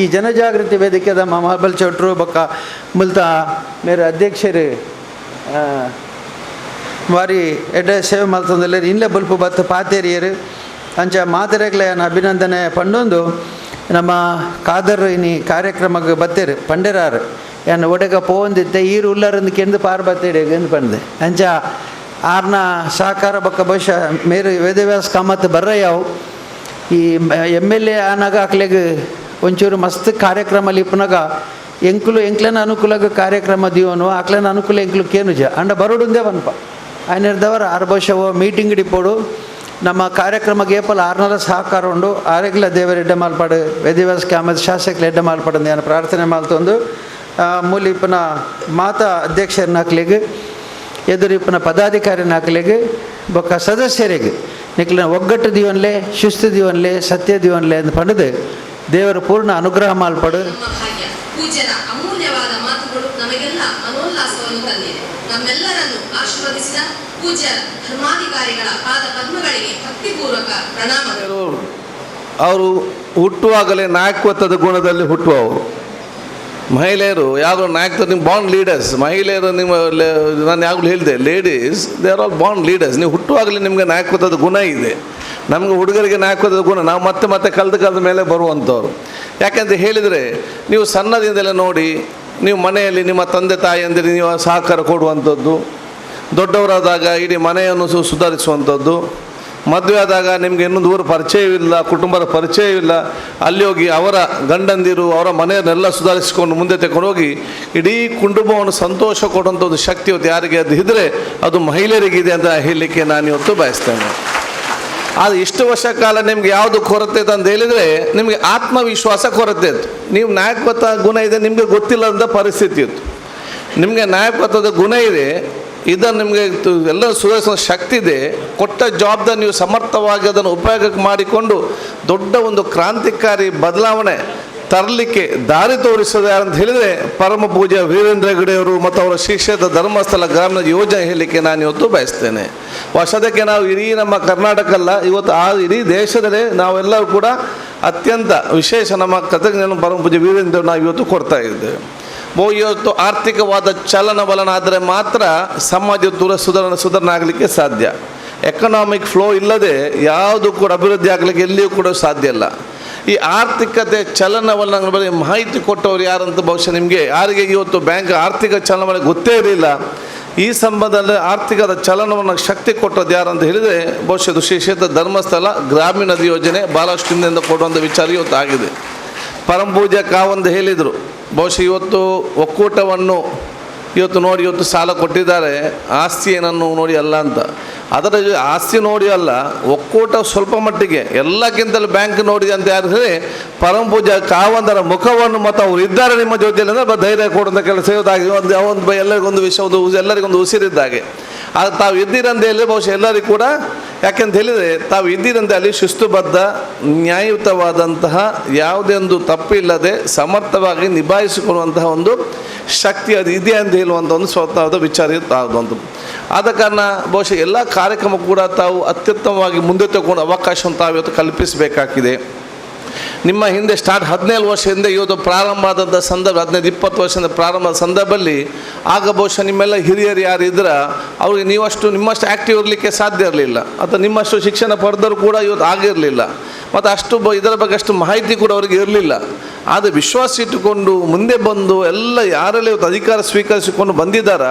ಈ ಜನಜಾಗೃತಿ ವೇದಿಕೆದ ಮಹಾಬಲ್ ಚೌಟ್ರು ಬೊಕ್ಕ ಮುಲ್ತ ಮೇರೆ ಅಧ್ಯಕ್ಷರು ಬಾರಿ ಎಡ್ಡೆ ಸೇವೆ ಮಲ್ತೊಂದುಲ್ಲೆರ್ ಇನ್ಲೆ ಬಲ್ಪು ಬತ್ತು ಪಾತೇರಿಯರು ಅಂಚ ಮಾತೆರೆಗ್ಲ ಅಭಿನಂದನೆ ಪಂಡೊಂದು ನಮ್ಮ ಖಾದರ್ ಇನಿ ಕಾರ್ಯಕ್ರಮಕ್ಕೆ ಬತ್ತೇರು ಪಂಡೆರಾರು ಯಾನ್ ಒಡೆಗ ಪೋವೊಂದಿತ್ತೆ ಈರು ಉಲ್ಲರಂದು ಕೆಂದು ಪಾರ್ ಬತ್ತೇಡೆ ಎಂದು ಪಂಡೆ ಅಂಚ ಆರ್ನ ಸಹಕಾರ ಬೊಕ್ಕ ಬಹುಶಃ ಮೇರು ವೇದವ್ಯಾಸ ಕಾಮತ್ ಬರ್ರಯ್ಯಾವು ಈ M L A ಆನಾಗ ಅಕ್ಲೆಗ್ ಒಂಚೂರು ಮಸ್ತ್ ಕಾರ್ಯಕ್ರಮ ಲಿಪ್ಪುನಗ ಎಂಕುಲು ಎಂಕ್ಲೆನ ಅನುಕೂಲಗ ಕಾರ್ಯಕ್ರಮ ದೀವನು ಆಕ್ಲೆನ ಅನುಕೂಲ ಎಂಕ್ಲು ಕೇನುಜ ಅಂಡ ಬರೋಡುಂದೇ ಪನ್ಪ ಆಯ್ನಿರ್ದವರ ಆರು ಬಹುಶಃ ಮೀಟಿಂಗ್ ಡಿಪೋಡು ನಮ್ಮ ಕಾರ್ಯಕ್ರಮ ಏಪಲ್ ಆರ್ನಲ ಸಹಕಾರ ಉಂಡು ಆರೆಗ್ಲ ದೇವರ ಎಡ್ಡೆ ಮಾಲ್ಪಾಡು ವೇದವ್ಯಾಸ ಕಾಮತ್ ಶಾಸಕರ ಎಡ್ಡೆ ಮಾಲ್ಪಾಡು ನಾನು ಪ್ರಾರ್ಥನೆ ಮಾಲ್ತೊಂದು. ಮೂಲಿಪ್ಪನ ಮಾತಾ ಅಧ್ಯಕ್ಷರನ್ನಾಕ್ಲೆಗ್ ಎದುರಿಪ್ಪನ ಪದಾಧಿಕಾರಿನಾಕ್ಲೆಗ್ ಬೊಕ್ಕ ಸದಸ್ಯರಿಗೆ ನಿಕ್ಲಿನ ಒಗ್ಗಟ್ಟು ದೀವನ್ಲೆ ಶಿಸ್ತು ದೀವನ್ಲೆ ಸತ್ಯ ದೀವನ್ಲೆ ಅಂತ ಪಂಡದು ದೇವರ ಪೂರ್ಣ ಅನುಗ್ರಹ ಮಾಲ್ಪಡು. ಪೂಜ್ಯರ ಅಮೂಲ್ಯವಾದ ಮಾತುಗಳು ನಮಗೆಲ್ಲ ಮನೋಲ್ಲಾಸವನ್ನು ತಂದಿದೆ. ನಮ್ಮೆಲ್ಲರನ್ನು ಆಶೀರ್ವದಿಸಿದ ಪೂಜ್ಯ ಧರ್ಮಾಧಿಕಾರಿಗಳ ಪಾದ ಪದ್ಮಗಳಿಗೆ ಭಕ್ತಿಪೂರ್ವಕ ಪ್ರಣಾಮಗಳು. ಅವರು ಹುಟ್ಟುವಾಗಲೇ ನಾಯಕತ್ವದ ಗುಣದಲ್ಲಿ ಹುಟ್ಟುವವರು. ಮಹಿಳೆಯರು ಯಾವಾಗಲೂ ನಾಯಕತ್ವ, ನಿಮ್ಮ ಬಾಂಡ್ ಲೀಡರ್ಸ್ ಮಹಿಳೆಯರು. ನಿಮ್ಮ ನಾನು ಯಾವಾಗಲೂ ಹೇಳಿದೆ, ladies they are all born leaders. ನೀವು ಹುಟ್ಟುವಾಗಲೇ ನಿಮಗೆ ನಾಯಕತ್ವದ ಗುಣ ಇದೆ. ನಮಗೆ ಹುಡುಗರಿಗೆ ನಾಯಕತ್ವದ ಗುಣ, ನಾವು ಮತ್ತೆ ಮತ್ತೆ ಕಲ್ತು ಕಲ್ತ ಮೇಲೆ ಬರುವಂಥವ್ರು. ಯಾಕೆಂತ ಹೇಳಿದರೆ, ನೀವು ಸಣ್ಣದಿಂದಲೇ ನೋಡಿ, ನೀವು ಮನೆಯಲ್ಲಿ ನಿಮ್ಮ ತಂದೆ ತಾಯಿಯಂದಿರು ನೀವು ಸಹಕಾರ ಕೊಡುವಂಥದ್ದು, ದೊಡ್ಡವರಾದಾಗ ಇಡೀ ಮನೆಯನ್ನು ಸುಧಾರಿಸುವಂಥದ್ದು, ಮದುವೆ ಆದಾಗ ನಿಮಗೆ ಇನ್ನೊಂದು ಊರು ಪರಿಚಯವಿಲ್ಲ, ಕುಟುಂಬದ ಪರಿಚಯವಿಲ್ಲ, ಅಲ್ಲಿ ಹೋಗಿ ಅವರ ಗಂಡಂದಿರು ಅವರ ಮನೆಯನ್ನೆಲ್ಲ ಸುಧಾರಿಸಿಕೊಂಡು ಮುಂದೆ ತಗೊಂಡು ಹೋಗಿ ಇಡೀ ಕುಟುಂಬವನ್ನು ಸಂತೋಷ ಕೊಡುವಂಥ ಒಂದು ಶಕ್ತಿ ಇವತ್ತು ಯಾರಿಗೆ ಅದು ಇದ್ದರೆ ಅದು ಮಹಿಳೆಯರಿಗಿದೆ ಅಂತ ಹೇಳಲಿಕ್ಕೆ ನಾನು ಇವತ್ತು ಬಯಸ್ತೇನೆ. ಆದರೆ ಇಷ್ಟು ವರ್ಷ ಕಾಲ ನಿಮ್ಗೆ ಯಾವುದು ಕೊರತೆ ಇದೆ ಅಂತ ಹೇಳಿದರೆ, ನಿಮಗೆ ಆತ್ಮವಿಶ್ವಾಸ ಕೊರತೆ ಇತ್ತು. ನೀವು ನಾಯಕತ್ವ ಗುಣ ಇದೆ ನಿಮಗೆ ಗೊತ್ತಿಲ್ಲದಂಥ ಪರಿಸ್ಥಿತಿ ಇತ್ತು. ನಿಮಗೆ ನಾಯಕತ್ವದ ಗುಣ ಇದೆ, ಇದನ್ನು ನಿಮಗೆ ಎಲ್ಲ ಸುಧಾರಿಸುವ ಶಕ್ತಿ ಇದೆ. ಕೊಟ್ಟ ಜವಾಬ್ದಾರಿ ನೀವು ಸಮರ್ಥವಾಗಿ ಅದನ್ನು ಉಪಯೋಗಕ್ಕೆ ಮಾಡಿಕೊಂಡು ದೊಡ್ಡ ಒಂದು ಕ್ರಾಂತಿಕಾರಿ ಬದಲಾವಣೆ ತರಲಿಕ್ಕೆ ದಾರಿ ತೋರಿಸೋದು ಯಾರಂತ ಹೇಳಿದರೆ ಪರಮ ಪೂಜ್ಯ ವೀರೇಂದ್ರ ಹೆಗ್ಗಡೆಯವರು ಮತ್ತು ಅವರ ಶಿಷ್ಯದ ಧರ್ಮಸ್ಥಳ ಗ್ರಾಮೀಣ ಯೋಜನೆ ಹೇಳಲಿಕ್ಕೆ ನಾನು ಇವತ್ತು ಬಯಸ್ತೇನೆ. ವರ್ಷದಕ್ಕೆ ನಾವು ಇಡೀ ನಮ್ಮ ಕರ್ನಾಟಕ ಅಲ್ಲ, ಇವತ್ತು ಆ ಇಡೀ ದೇಶದಲ್ಲೇ ನಾವೆಲ್ಲರೂ ಕೂಡ ಅತ್ಯಂತ ವಿಶೇಷ ನಮ್ಮ ಕೃತಜ್ಞತೆಯನ್ನು ಪರಮ ಪೂಜ್ಯ ವೀರೇಂದ್ರ ನಾವು ಇವತ್ತು ಕೊಡ್ತಾ ಇದ್ದೇವೆ. ಇವತ್ತು ಆರ್ಥಿಕವಾದ ಚಲನವಲನ ಆದರೆ ಮಾತ್ರ ಸಮಾಜ ದೂರ ಸುಧಾರಣೆ ಆಗಲಿಕ್ಕೆ ಸಾಧ್ಯ. ಎಕನಾಮಿಕ್ ಫ್ಲೋ ಇಲ್ಲದೆ ಯಾವುದು ಕೂಡ ಅಭಿವೃದ್ಧಿ ಆಗಲಿಕ್ಕೆ ಎಲ್ಲಿಯೂ ಕೂಡ ಸಾಧ್ಯ ಇಲ್ಲ. ಈ ಆರ್ಥಿಕತೆ ಚಲನವಲನ ಬಗ್ಗೆ ಮಾಹಿತಿ ಕೊಟ್ಟವರು ಯಾರಂತ ಬಹುಶಃ ನಿಮಗೆ ಯಾರಿಗೆ ಇವತ್ತು ಬ್ಯಾಂಕ್ ಆರ್ಥಿಕ ಚಲನವಲನ ಗೊತ್ತೇ ಇರಲಿಲ್ಲ. ಈ ಸಂಬಂಧದಲ್ಲಿ ಆರ್ಥಿಕದ ಚಲನವನ್ನು ಶಕ್ತಿ ಕೊಟ್ಟದ್ದು ಯಾರಂತ ಹೇಳಿದರೆ ಬಹುಶಃ ಇದು ಶ್ರೀ ಕ್ಷೇತ್ರ ಧರ್ಮಸ್ಥಳ ಗ್ರಾಮೀಣದ ಯೋಜನೆ ಭಾಳಷ್ಟು ಹಿಂದೆಯಿಂದ ಕೊಡುವಂಥ ವಿಚಾರ ಇವತ್ತು ಆಗಿದೆ. ಪರಮ ಪೂಜ್ಯ ಕಾವಂದು ಹೇಳಿದರು, ಬಹುಶಃ ಇವತ್ತು ಒಕ್ಕೂಟವನ್ನು ಇವತ್ತು ನೋಡಿ ಇವತ್ತು ಸಾಲ ಕೊಟ್ಟಿದ್ದಾರೆ, ಆಸ್ತಿ ಏನನ್ನು ನೋಡಿ ಅಲ್ಲ ಅಂತ. ಅದರ ಆಸ್ತಿ ನೋಡಿ ಅಲ್ಲ, ಒಕ್ಕೂಟ ಸ್ವಲ್ಪ ಮಟ್ಟಿಗೆ ಎಲ್ಲಕ್ಕಿಂತಲೂ ಬ್ಯಾಂಕ್ ನೋಡಿದೆ ಅಂತ ಯಾರು ಹೇಳಿ ಪರಮ ಪೂಜ್ಯ ಕಾವಂದರ ಮುಖವನ್ನು ಮತ್ತು ಅವರು ಇದ್ದಾರೆ ನಿಮ್ಮ ಜೊತೆಯಲ್ಲಿ ಅಂದರೆ ಧೈರ್ಯ ಕೊಡುವಂಥ ಕೆಲಸ ಇವತ್ತಾಗಿ ಒಂದು ಒಂದು ಎಲ್ಲರಿಗೊಂದು ವಿಷಯ ಒಂದು ಎಲ್ಲರಿಗೊಂದು ಉಸಿರಿದ್ದಾಗೆ. ಆದರೆ ತಾವು ಇದ್ದೀರಂತ ಹೇಳಿದರೆ ಬಹುಶಃ ಎಲ್ಲರಿಗೂ ಕೂಡ, ಯಾಕೆಂತ ಹೇಳಿದರೆ ತಾವು ಇದ್ದೀರಂತೆ ಅಲ್ಲಿ ಶಿಸ್ತುಬದ್ಧ ನ್ಯಾಯಯುತವಾದಂತಹ ಯಾವುದೇ ಒಂದು ತಪ್ಪಿಲ್ಲದೆ ಸಮರ್ಥವಾಗಿ ನಿಭಾಯಿಸಿಕೊಳ್ಳುವಂತಹ ಒಂದು ಶಕ್ತಿ ಅದು ಇದೆ ಅಂತ ಹೇಳುವಂಥ ಒಂದು ಸ್ವತಃದ ವಿಚಾರ ಇತ್ತು. ಆದ ಕಾರಣ ಬಹುಶಃ ಎಲ್ಲ ಕಾರ್ಯಕ್ರಮ ಕೂಡ ತಾವು ಅತ್ಯುತ್ತಮವಾಗಿ ಮುಂದೆ ತಗೊಂಡು ಅವಕಾಶವನ್ನು ತಾವು ಇವತ್ತು ಕಲ್ಪಿಸಬೇಕಾಗಿದೆ. ನಿಮ್ಮ ಹಿಂದೆ ಸ್ಟಾರ್ಟ್ 17 ವರ್ಷ ಹಿಂದೆ ಇವತ್ತು ಪ್ರಾರಂಭ ಆದಂಥ ಸಂದರ್ಭ, 15-20 ವರ್ಷದಿಂದ ಪ್ರಾರಂಭದ ಸಂದರ್ಭದಲ್ಲಿ ಆಗ ಬಹುಶಃ ನಿಮ್ಮೆಲ್ಲ ಹಿರಿಯರು ಯಾರು ಇದ್ರ ಅವ್ರಿಗೆ ನೀವಷ್ಟು ನಿಮ್ಮಷ್ಟು ಆ್ಯಕ್ಟಿವ್ ಇರಲಿಕ್ಕೆ ಸಾಧ್ಯ ಇರಲಿಲ್ಲ, ಅಥವಾ ನಿಮ್ಮಷ್ಟು ಶಿಕ್ಷಣ ಪಡೆದವರು ಕೂಡ ಇವತ್ತು ಆಗಿರಲಿಲ್ಲ, ಮತ್ತು ಅಷ್ಟು ಇದರ ಬಗ್ಗೆ ಅಷ್ಟು ಮಾಹಿತಿ ಕೂಡ ಅವ್ರಿಗೆ ಇರಲಿಲ್ಲ. ಆದರೆ ವಿಶ್ವಾಸ ಇಟ್ಟುಕೊಂಡು ಮುಂದೆ ಬಂದು ಎಲ್ಲ ಯಾರೆಲ್ಲ ಇವತ್ತು ಅಧಿಕಾರ ಸ್ವೀಕರಿಸಿಕೊಂಡು ಬಂದಿದ್ದಾರ